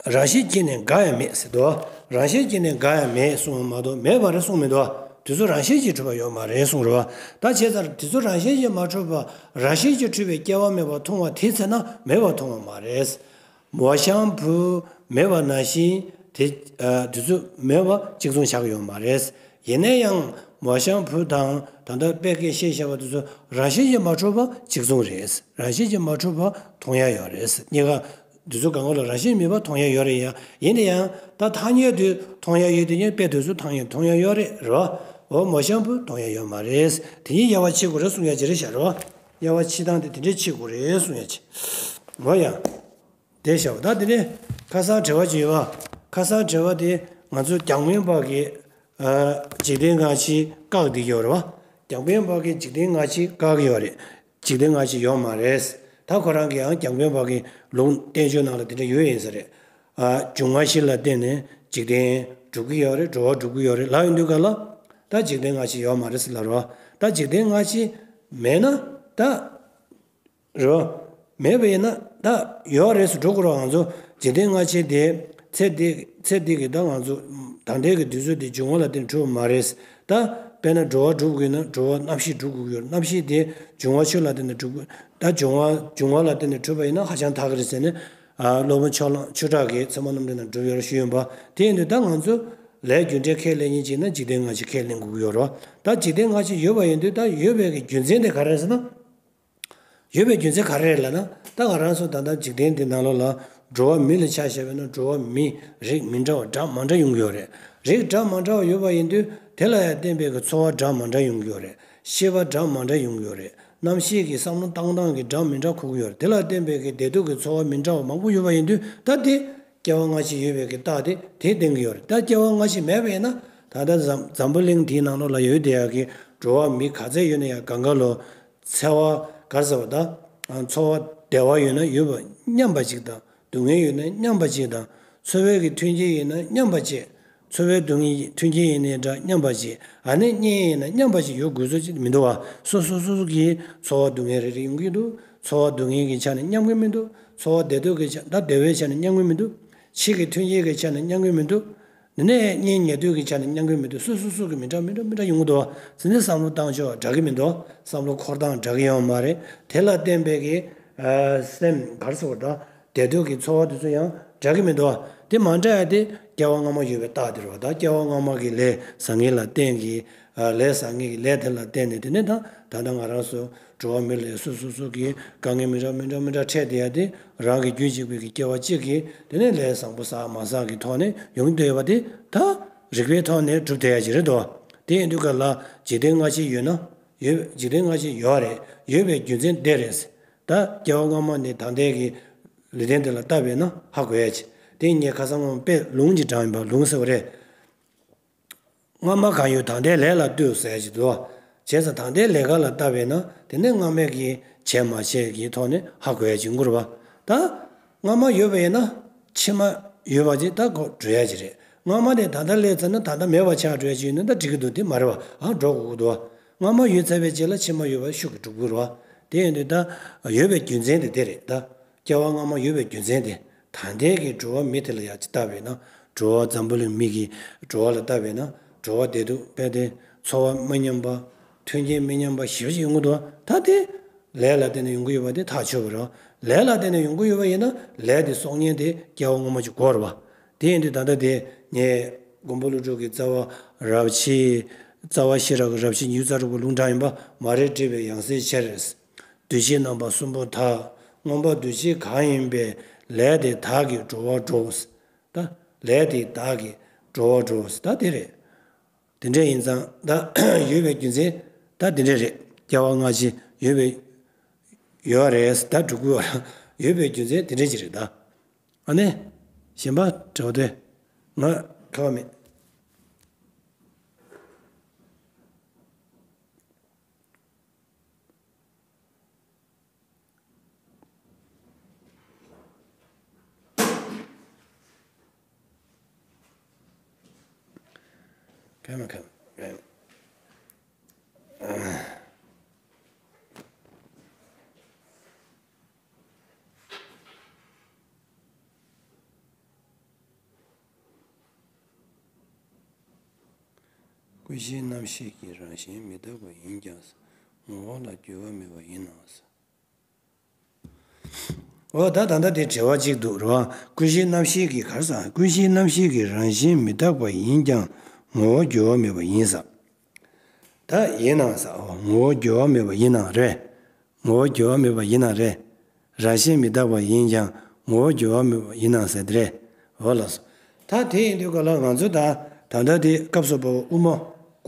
རང་བཞིན་གྱིས་ནི་འགག་ཡང་མེད་ཟེར་དོ། རང་བཞིན་གྱིས་ནི་འགག་ཡང་མེད་གསུངས་པ་མ་གཏོགས་མེད་པ་རེད་གསུངས་མི་འདུག། དེ་ཚོ་རང་བཞིན་གྱིས་གྲུབ་པ་ཡོད་མ་རེད་གསུངས་རེད་བ། ད་བྱས་ཙང་དེ་ཚོ་རང་བཞིན་གྱིས་མ་གྲུབ་པ། རང་བཞིན་གྱིས་གྲུབ་པའི་སྐྱེ་བ་མེད་པར་མཐོང་བ་དེའི་ཚེ་ན་མེད་པར་མཐོང་བ་མ་རེད། མོ་གཤམ་བུ་མེད་པ་ནང་བཞིན་དེ། ཨ། དེ་ཚོ་མེད་པ་གཅིག་མཚུངས་ཆགས་ཀྱི་ཡོད་མ་རེད། ཡིན་ན་ཡང་མོ་གཤམ་བུ་དང་ད་ལྟ་དཔེ་སྐད་བཤད་བཞག་པ་དེ་ཚོ་རང་བཞིན་གྱིས་མ་གྲུབ་པ་གཅིག་མཚུངས་རེད། རང་བཞིན་གྱིས་མ་གྲུབ་པ་མཐོང་ཡ་ཡོད་རེད། གཉིས་ཀ་དེ་ཚོ་གང་ག་ལ་རང་བཞིན་མེད་པ་མཐོང་ཡ་ཡོད་རེད་ཡ། ཡིན་ན་ཡང་ད་ཐ་སྙད་དུ་མཐོང་ཡ་ཡོད་དེ་ནི་དཔེ་དེ་ཚོ་ཐ་སྙད་མཐོང་ཡ་ཡོད་རེད། རེད་བ། འོ་མོ་ཤམ་བུ་གཏོང་ཡ་ཡོད་མ་རེད། དེ་གཉིས་དབྱེ་བ་ཕྱེ་དགོས་རེད་གསུང་ཡ་ཅིག་རེད་ཤག་རོ། དབྱེ་བ་ཕྱེ་སྟངས་དེ་དེ་འདྲས་ཕྱེ་དགོས་རེད་གསུང་ཡ་ཅིག་འོ་ཡ། དེ་བྱ་བ་ད་དེ་ནས་ཁ་སང་དྲི་བ་ཅིག་ཡོད་པ། ཁ་སང་དྲི་བ་དེ་ང་ཚོ་རྒྱང་འཕེན་པ་གི་འཇིག་རྟེན་སྔ་ཕྱི་བཀག་བསྡད་ཡོད་རེད་བ། རྒྱང་འཕེན་པ་གི་འཇིག་རྟེན་སྔ་ཕྱི་བཀག་གི་ཡོད་རེད། འཇིག་རྟེན་སྔ་ཕྱི་ཡོད་མ་རེད། ད་ཁོ་རང་གི་ཡང་རྒྱང་འཕེན་པ་གི་ལུང་བསྟན་བཅོས་ནང་ལ་དེ་འདྲ་ཡོད་ཡིན་ས་རེད། ཨ། འབྱུང་བ་བཞི་ལ་བརྟེན་ནས་འཇིག་རྟེན་གྲུབ་ཀྱི་ཡོད་རེད། འགྲོ་བ་གྲུབ་ཀྱི་ཡོད་རེད་ལབ་ཡོང་དུས་ག་ལ། ད་འཇིག་རྟེན་སྔ་ཕྱི་ཡོད་མ་རེད་ཟེར་ལབ་རོགས། ད་འཇིག་རྟེན་སྔ་ཕྱི་མེད་ན་ད། རོ། མེད་པ་ཡིན་ན་ད་ཡོད་རེད་ཟེར་འགྲོ་དགོས་རོགས། ང་ཚོ་འཇིག་རྟེན་སྔ་ཕྱི་དེ་ཚེ་འདི་ཚེ་འདི་གི་ད་ང་ཚོ་ད་ལྟའི་གི་དུས་ཚོད་དེ་འབྱུང་བ་ལ་བརྟེན་ནས་གྲུབ་པ་མ་རེད། ད་དཔེར་ན་འགྲོ་བ་གྲུབ་དགོས་ན་འགྲོ་བ་རྣམ་ཤེས་གྲུབ་དགོས་ཀྱི་ཡོད་རེད། རྣམ་ཤེས་དེ་འབྱུང་བ་ཆོས་ལ་བརྟེན་ནས་གྲུབ་དགོས། ད་འབྱུང་བ་འབྱུང་བ་ལ་བརྟེན་ནས་གྲུབ་པ་ཡིན་ན་ཧ་ཅང་ཐག་གི་རེད་ཟེར་ནས། ཨ། སློབ་དཔོན་ཕྱོགས་གླང་ཆོས་གྲགས་ཀྱིས་ཚད་མ་རྣམ་འགྲེལ་ནང་བསྒྲུབས་ཡོད་རེད་ཞུས་ཡིན་པ། དེ་ཡིན་དུས་ད་ང་ཚོ་ལས་རྒྱུ་འབྲས་ཁས་ལེན་མཁན་ཅིག་ཡིན་ན་འཇིག་རྟེན་སྔ་ཕྱི་ཁས་ལེན་དགོས་ཀྱི་ཡོད་རེད་བ། ད་འཇིག་རྟེན་སྔ་ཕྱི་ཡོད་པ་ཡིན་དུས་ད་ཡོད་པའི་གི་རྒྱུ་མཚན་དེ་ག་རེ་རེད་ཟེར་ན། ཡོད་པའི་རྒྱུ་མཚན་ག་རེ་རེད་ལབ་ན། ད་ང་རང་ཚོ་ད་ལྟ་འཇིག་རྟེན་འདི་ནང་ལོགས་ལ་འགྲོ་བ་མི་ལ་ཆ་བཞག་པ་ཡིན་ན་འགྲོ་བ་མི་རིགས་མི་འདྲ་བ་འདྲ་མི་འདྲ་ཡོང་གི་ཡོད་རེད། རིགས་འདྲ་མི་འདྲ་བ་ཡོད་པ་ཡིན་དུས་དེ་ལ་ཡང་བརྟེན་པའི་གི་ཚོར་བ་འདྲ་མི་འདྲ་ཡོང་གི་ཡོད་རེད། ཤེས་པ་འདྲ་མི་འདྲ་ཡོང་གི་ཡོད་རེད། རྣམ་ཤེས་ཀྱི་བསམ་བློ་བཏང་སྟངས་ཀྱི་འདྲ་མི་འདྲ་འཁོར་གི་ཡོད་རེད། དེ་ལ་བརྟེན་པའི་གི་བདེ་སྡུག་གི་ཚོར་བ་མི་འདྲ་བ་མང་པོ་ཡོད་པ་ཡིན་དུས་ད་དེ་སྐྱེ་བ་སྔ་ཕྱི་ཡོད་པའི་གི་རྟགས་དེ་དེ་བསྟན་གི་ཡོད་རེད། ད་སྐྱེ་བ་སྔ་ཕྱི་མེད་པ་ཡིན་ན་ད་ལྟ་འཛམ་འཛམ་བུ་གླིང་དེའི་ནང་ལོགས་ལ་ཡོད་བསྡད་ཡག་གི་འགྲོ་བ་མི་ག་ཚད་ཡོད་ན་ཡང་གང་ག་ལོ། འཚེ་བ་ག་རེ་ཟེར་བ་ད། ཚོར་བ་བདེ་བ་ཡོད་ན་ཡོད་པ་མཉམ་པ་ཅིག་དང་། སྡུག་བསྔལ་ཡོད་ན་མཉམ་པ་ཅིག་དང་། ཚོར་བའི་གི་མཐུན་རྐྱེན་ཡོད་ན་མཉམ་པ་ཅིག་ཚོར་བའི་སྡུག་བསྔལ་མཐུན་རྐྱེན་ཡོད་ནའི་འདྲ་མཉམ་པ་ཅིག་ཨ་ནི་གཉེན་ཡོད་ན་མཉམ་པ་ཅིག་ཡོད་དགོས་ཚུལ་ཅིག་མི་འདུག་བ། སོ་སོ་སོ་སོ་གི་ཚོར་བ་སྡུག་བསྔལ་རེ་རེ་ཡོང་གི་འདུག་ཚོར་བ་སྡུག་བསྔལ་གྱི་ཆ་ནས་མཉམ་གི་མི་འདུག་ཚོར་བ་བདེ་སྡུག་གི་ཆ་ད་བདེ་བའི་ཆ་ནས་མཉམ་གི་མི་འདུག་ཕྱི་གི་མཐུན་རྐྱེན་གྱི་ཆ་ནས་མཉམ་གི་མི་འདུག་དེ་ནས་གཉེན་ཉེ་དུས་ཀྱི་ཆ་ནས་མཉམ་གི་མི་འདུག་སོ་སོ་སོ་གི་མི་འདྲ་མི་འདྲ་མི་འདྲ་ཡོང་གི་འདུག་བ། ཟེར་ནས་བསམ་བློ་བཏང་ཕྱོགས་འདྲ་གི་མི་འདུག་བསམ་བློ་འཁོར་སྟངས་འདྲ་གི་ཡོད་མ་རེད། དེ་ལ་བརྟེན་པའི་གི་ཨ་སེམས་ག་རེ་ཟེར་དགོས་རེད་ད། བདེ་སྡུག་གི་ཚོར་བ་དེ་ཚོ་ཡང་འདྲ་གི་མི་འདུག་བ། དེ་མ་འདྲ་ཡ་དེ་སྐྱེ་བ་སྔ་མ་ཡོད་པའི་རྟགས་དེ་རེད་བ། ད་སྐྱེ་བ་སྔ་མ་གི་ལས་བཟང་ངན་ལ་བརྟེན་གི་ཨ་ལས་བཟང་ངན་གི་ལས་དེ་ལ་བརྟེན་ནས་དེ་ནས་ད་ད་ལྟ་ང་རང་ཚོ་འགྲོ་བ་མི་ལ་སོ་སོ་སོ་གི་དཀའ་ངལ་མི་འདྲ་མི་འདྲ་མི་འདྲ་འཕྲད་བསྡད་ཡ་དེ་རང་གི་རྒྱུད་གཅིག་པའི་གི་སྐྱེ་བ་གཅིག་གིས་དེ་ནས་ལས་བཟང་པོ་བསགས་མ་བསགས་ཀྱི་ཐོག་ནས་ཡོང་གི་བསྡད་ཡོད་པ་དེ་ད་རིགས་པའི་ཐོག་ནས་གྲུབ་བསྡད་ཡ་ཅིག་རེད་དོ། དེ་ཡིན་དུས་ག་ལ་འཇིག་རྟེན་སྔ་ཕྱི་ཡོད་ན་ཡོད། འཇིག་རྟེན་སྔ་ཕྱི་ཡོད་རེད། ཡོད་པའི་རྒྱུ་མཚན་དེ་རེད། ད་སྐྱེ་བ་སྔ་མ་ནས་ད་ལྟའི་གི་ལུས་རྟེན་དེ་ལ་བལྟས་པས་ན་ཧ་གོ་ཡ་ཅིག་དེ་ངས་ཁ་སང་སྔོན་དཔེ་ལུང་ཅིག་དྲངས་ཡིན་པ། ལུང་ཟེར་བ་རེད། སྔ་མ་གང་ཡོད་ད་ལྟའི་ལས་ལ་ལྟོས་ཟེར་ཡ་ཅིག་འདུག་བ། བྱས་ཙང་ད་ལྟའི་ལས་ཀ་ལ་བལྟས་པས་ན་དེ་ནས་སྔ་མའི་གི་བྱས་མ་བྱས་ཀྱི་ཐོག་ནས་ཧ་གོ་ཡ་ཅིག་ཡོང་གི་རེད་བ། ད་སྔ་མ་ཡོད་པ་ཡིན་ན་ཕྱི་མ་ཡོད་པ་ཅིག་ད་གོ་འགྲོ་ཡ་ཅིག་རེད། སྔ་མ་ནས་ད་ལྟ་སླེབས་ཚར་ན་ད་ལྟ་མེད་པ་ཆགས་འགྲོ་ཡ་ཅིག་ཡོད་ན་ད་འགྲིག་གི་འདུག་དེ་མ་རེད་བ། ཨ་འགྲོ་དགོས་ཀྱི་འདུག་བ། སྔ་མ་ཡོད་ཚར་བའི་རྗེས་ལ་ཕྱི་མ་ཡོད་པ་ཤུགས་ཀྱིས་འགྲུབ་དགོས་རེད་བ། དེ་ཡིན་དུས་ད་ཡོད་པའི་རྒྱུ་མཚན་དེ་དེ་རེད་ད། སྐྱེ་བ་སྔ་མ་ཡོད་པའི་རྒྱུ་མཚན་དེ། ད་ལྟའི་གི་འགྲོ་བ་མི་དེ་ལ་ཡ་ཅིག་བལྟས་པས་ན། འགྲོ་བ་འཛམ་བུ་གླིང་མི་གི་འགྲོ་བ་ལ་བལྟས་པས་ན། འགྲོ་བ་བདེ་སྡུག་དཔེ་དེ་ཚོར་བ་མི་མཉམ་པ། མཐུན་རྐྱེན་མི་མཉམ་པ་ཞེ་པོ་ཅིག་ཡོང་གི་འདུག་ད་དེ་ལས་ལ་བརྟེན་ནས་ཡོང་གི་ཡོད་པ་དེ་ཐག་ཆོད་པ་རེད། ལས་ལ་བརྟེན་ནས་ཡོང་གི་ཡོད་པ་ཡིན་ན་ལས་དེ་གསོག་ཉེན་དེ་སྐྱེ་བ་སྔ་མ་ཅིག་དགོས་རེད་བ། དེ་ཡིན་དུས་ད་ལྟ་དེ་ངས་མགོན་པོ་ཀླུ་སྒྲུབ་ཀྱི་རྩ་བ་རབ་བྱེད། རྩ་བ་ཤེས་རབ་ཀྱི་རབ་བྱེད་ཉི་ཤུ་རྩ་དྲུག་པའི་ལུང་དྲངས་ཡིན་པ། མ་རིག་སྒྲིབ་པའི་ཡང་སྲིད་ཕྱིར། འདུ་བྱེད་རྣམ་པ་གསུམ་པོ་དག། མངོན་པ་འདུ་བྱེད་གང་ཡིན་པའི། ལས་དེ་དག་གིས་འགྲོ་བ་འགྲོ། ད་ལས་དེ་དག་གིས་འགྲོ་བ་འགྲོ། ད་དེ་རེད། དེ་འདྲ་ཡིན་ཙང་ད་ཡོད་པའི་རྒྱུ་མཚན་ད་དེ་འདྲ་རེད། སྐྱེ་བ་སྔ་ཕྱི་ཡོད་པའི་ཡོད་རེད། ད་འགྲོ་དགོས་ཡོད་པའི་རྒྱུ་མཚན་དེ་འདྲ་ཅིག་རེད་ད། ཨ་ནི། གཞན་པ་དྲི་བ་དེ། ང་ཁ་བ་མེད། ཁ་མ་ཁ་མ། ཀུན་གཞི་རྣམ་ཤེས་ཀྱི་རང་བཞིན་མི་རྟག་པ་ཡིན་ཀྱང་ངོ་བོ་ལ་འགྱུར་བ་མེད་པ་ཡིན་ནའང་། འོ་ད་ད་ལྟ་དེ་དྲི་བ་གཅིག་འདུག་རེད་བ། ཀུན་གཞི་རྣམ་ཤེས་ཀྱི་ག་རེ་ཟེར། ཀུན་གཞི་རྣམ་ཤེས་ཀྱི་རང་བཞིན་མི་རྟག་པ་ཡིན་ཀྱང་ངོ་བོ་འགྱུར་བ་མེད་པ་ཡིན་ཟེར། ད་ཡིན་ནའང་ཟེར། འོ་ངོ་བོ་འགྱུར་བ་མེད་པ་ཡིན་ནའང་རེད། ངོ་བོ་འགྱུར་བ་མེད་པ་ཡིན་ནའང་རེད། རང་བཞིན་མི་རྟག་པ་ཡིན་ཀྱང་ངོ་བོ་འགྱུར་བ་མེད་པ་ཡིན་ནའང་ཟེར་དེ་རེད། འོ་ལགས་སོ། ད་དེ་ཡིན་དུས་ག་ལ་ང་ཚོ་ད་ད་ལྟ་དེ་སྐབས་སུ་བབ་པ་དབུ་མ།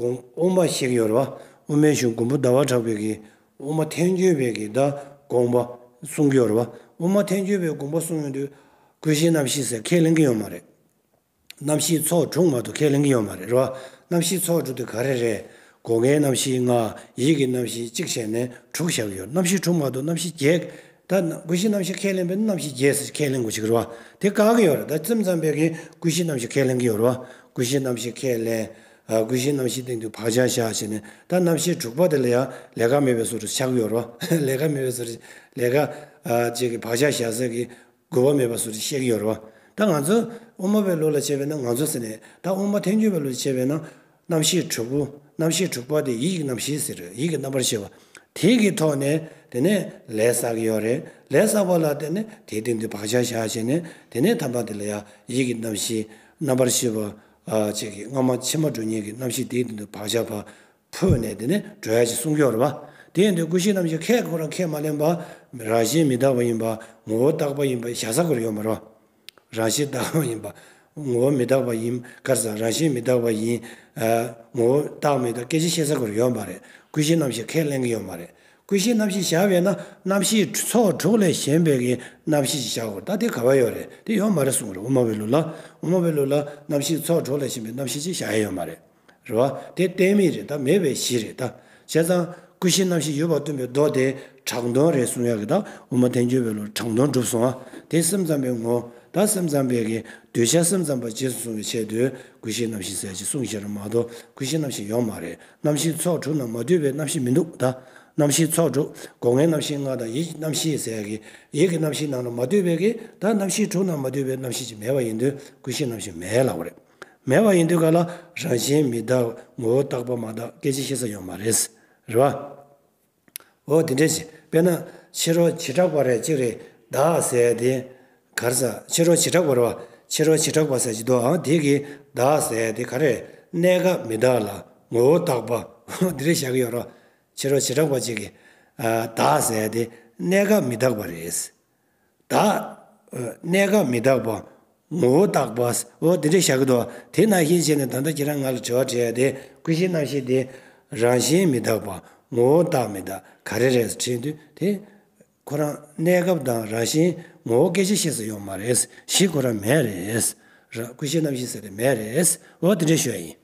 དབུ་མ་བཤད་ཀྱི་ཡོད་རེད་བ། དབུ་མའི་གཞུང་མགོན་པོ་ཟླ་བ་གྲགས་པའི་གི་དབུ་མ་ཐལ་འགྱུར་བའི་གི་ད་དགོངས་པ་གསུང་གི་ཡོད་རེད་བ། དབུ་མ་ཐལ་འགྱུར་བའི་དགོངས་པ་གསུང་ཡོང་དུས་ཀུན་གཞི་རྣམ་ཤེས་ཟེར་ཁས་ལེན་གྱི་ཡོད་མ་རེད། རྣམ་ཤེས་ཚོགས་དྲུག་མ་གཏོགས་ཁས་ལེན་གྱི་ཡོད་མ་རེད། རེད་བ། རྣམ་ཤེས་ཚོགས་དྲུག་དེ་ག་རེ་རེད། སྒོ་ལྔའི་རྣམ་ཤེས་ལྔ། ཡིད་ཀྱི་རྣམ་ཤེས་གཅིག་བྱས་ནས་དྲུག་བཞག་གི་ཡོད། རྣམ་ཤེས་དྲུག་མ་གཏོགས་རྣམ་ཤེས་བརྒྱད། ད་ཀུན་གཞི་རྣམ་ཤེས་ཁས་ལེན་པས་ན་རྣམ་ཤེས་བརྒྱད་ཟེར་ཁས་ལེན་དགོས་ཀྱི་རེད་བ། དེ་བཀག་གི་ཡོད་རེད། ད་སེམས་ཙམ་པས་ཀྱི་ཀུན་གཞི་རྣམ་ཤེས་ཁས་ལེན་གྱི་ཡོད་རེད་བ། ཀུན་གཞི་རྣམ་ཤེས་ཁས་ལེན། ཨ། ཀུན་གཞི་རྣམ་ཤེས་སྟེང་དུ་བག་ཆགས་བཞག་བྱས་ནས་ད་རྣམ་ཤེས་དྲུག་པ་དེ་ལ་ཡང་ལས་ཀ་མེད་པའི་བཟོ་འདྲ་ཆགས་ཀྱི་ཡོད་རེད་བ། ལས་ཀ་མེད་པའི་བཟོ་འདྲ། ལས་ཀ་ཨ་ཅིག་གི་བག་ཆགས་བཞག་ས་གི་དགོས་པ་མེད་པ་བཟོ་འདྲ་བཤད་ཀྱི་ཡོད་རེད་བ། ད་ང་ཚོ་དབུ་མ་པའི་ལུགས་ལ་བྱས་པས་ན། ང་ཚོ་ཟེར་ནས་ད་དབུ་མ་ཐལ་འགྱུར་བའི་ལུགས་ལ་བྱས་པས་ན། རྣམ་ཤེས་དྲུག་པོ། རྣམ་ཤེས་དྲུག་པ་དེ་ཡིད་ཀྱི་རྣམ་ཤེས་ཟེར། ཡིད་ཀྱི་རྣམ་པར་ཤེས་པ། དེ་གི་ཐོག་ནས་དེ་ནས་ལས་བསགས་ཀྱི་ཡོད་རེད། ལས་བསགས་པ་ལ་བརྟེན་ནས་དེའི་སྟེང་དུ་བག་ཆགས་བཞག་བྱས་ནས། དེ་ནས་ཐ་མ་དེ་ལ་ཡང་ཡིད་ཀྱི་རྣམ་ཤེས་རྣམ་པར་ཤེས་པ། ཨ་ཅིག་གི་སྔ་མ་ཕྱི་མ་འགྲོ་ཉིད་ཀྱི་རྣམ་ཤེས་དེའི་སྟེང་དུ་བག་ཆགས་པ་ཕུད་ནས་དེ་ནས་འགྲོ་ཡ་ཅིག་གསུང་གི་ཡོད་རེད་བ། དེ་ཡིན་དུས་ཀུན་གཞི་རྣམ་ཤེས་ཁས་ཁོ་རང་ཁས་མ་ལེན་པ། རང་བཞིན་མི་རྟག་པ་ཡིན་པ། ངོ་བོ་རྟག་པ་ཡིན་པ་བཞག་ས་ཁོ་རང་ཡོད་མ་རེད་བ། རང་བཞིན་རྟག་པ་ཡིན་པ། ངོ་བོ་མི་རྟག་པ་ཡིན། ག་རེ་ཟེར། རང་བཞིན་མི་རྟག་པ་ཡིན། ཨ། ངོ་བོ་རྟག་མི་རྟག་སྐད་ཆ་བཤད་ས་ཁོ་རང་ཡོད་མ་རེད། ཀུན་གཞི་རྣམ་ཤེས་ཁས་ལེན་གྱི་ཡོད་མ་རེད། ཀུན་གཞི་རྣམ་ཤེས་བཞག་པས་ན་རྣམ་ཤེས་ཚོགས་དྲུག་ལས་གཞན་པའི་གི་རྣམ་ཤེས་ཅིག་བཞག་དགོས། ད་དེ་ག་བ་ཡོད་རེད། དེ་ཡོད་མ་རེད་གསུངས་རེད། དབུ་མ་པའི་ལུགས་ལ། དབུ་མ་པའི་ལུགས་ལ་རྣམ་ཤེས་ཚོགས་དྲུག་ལས་གཞན་པའི་རྣམ་ཤེས་ཅིག་བཞག་ཡ་ཡོད་མ་རེད། རེད་བ། དེ་གཏན་མེད་རེད། ད་མེད་པའི་གཞི་རེད། ད་བྱས་ཙང་ཀུན་གཞི་རྣམ་ཤེས་ཡོད་པར་སྟོན་པའི་མདོ་དེ་དྲང་དོན་རེད་གསུང་ཡག་གི། ད་དབུ་མ་ཐལ་འགྱུར་བའི་ལུགས་དྲང་དོན་གྲུབ་སོང་ཨ། དེ་སེམས་ཙམ་པའི་ངོ་། ད་སེམས་ཙམ་པའི་གི་གདུལ་བྱ་སེམས་ཙམ་པ་རྗེས་སུ་བཟུང་བའི་ཆེད་དུ་ཀུན་གཞི་རྣམ་ཤེས་ཟེར་ཅིག་གསུངས་བཞག་རེད་མ་གཏོགས། ཀུན་གཞི་རྣམ་ཤེས་ཡོད་མ་རེད། རྣམ་ཤེས་ཚོགས་དྲུག་ནང་མ་འདུས་པའི་རྣམ་ཤེས་མི་འདུག་ད་རྣམ་ཤེས་ཚོགས་དྲུག་སྒོ་ལྔའི་རྣམ་ཤེས་ལྔ་དང་ཡིད་ཀྱི་རྣམ་ཤེས་ཟེར་ཡག་གི། ཡིད་ཀྱི་རྣམ་ཤེས་ནང་ལ་མ་འདུས་པའི་གི། ད་རྣམ་ཤེས་དྲུག་ནང་མ་འདུས་པའི་རྣམ་ཤེས་ཅིག་མེད་པ་ཡིན་དུས་ཀུན་གཞི་རྣམ་ཤེས་མེད་ལབ་པ་རེད། མེད་པ་ཡིན་དུས་ག་ལ་རང་བཞིན་མི་རྟག་ངོ་བོ་རྟག་པ་མ་གཏོགས་སྐད་ཆ་བཤད་ས་ཡོད་མ་རེད། རེད་བ། འོ་དེ་འདྲ་ཞིག་དཔེར་ན་ཕྱི་རོལ་བྱེ་བྲག་པ་རེད། གཅིག་རེད། བདག་ཟེར་དེ་ག་རེ་ཟེར། ཕྱི་རོལ་བྱེ་བྲག་པ་རེད་བ། ཕྱི་རོལ་བྱེ་བྲག་པ་ཟེར་གྱི་འདུག་ཨང་། དེ་གི་བདག་ཟེར་དེ་ག་རེ། གནས་སྐབས་མི་རྟག་ལ་ངོ་བོ་རྟག་པ། འོ་དེ་འདྲ་བཞག་གི་ཡོད་རེད། ཕྱི་རོལ་བྱེ་བྲག་པ་གཅིག་གི་ཨ་བདག་ཟེར་དེ་གནས་སྐབས་མི་རྟག་པ་རེད། བདག་གནས་སྐབས་མི་རྟག་པ། ངོ་བོ་རྟག་པ། འོ་དེ་འདྲ་བཞག་གི་འདུག་དེ་ནང་བཞིན་བྱས་ནས་ད་ལྟ་ཁྱེད་རང་ང་ལ་དྲི་བ་དྲིས་ཡ་དེ། ཀུན་གཞི་རྣམ་ཤེས་དེ་རང་བཞིན་མི་རྟག་པ། ངོ་བོ་རྟག་མི་རྟག་ག་རེ་རེད་དྲིས་དུས། དེ་ཁོ་རང་གནས་སྐབས་དང་རང་བཞིན་ངོ་བོ་སྐད་ཆ་བཤད་ས་ཡོད་མ་རེད། གཞི་ཁོ་རང་མེད་རེད། ར། ཀུན་གཞི་རྣམ་ཤེས་ཟེར་དེ་མེད་རེད། འོ་དེ་འདྲ་ཞུ་ཡ་ཡིན།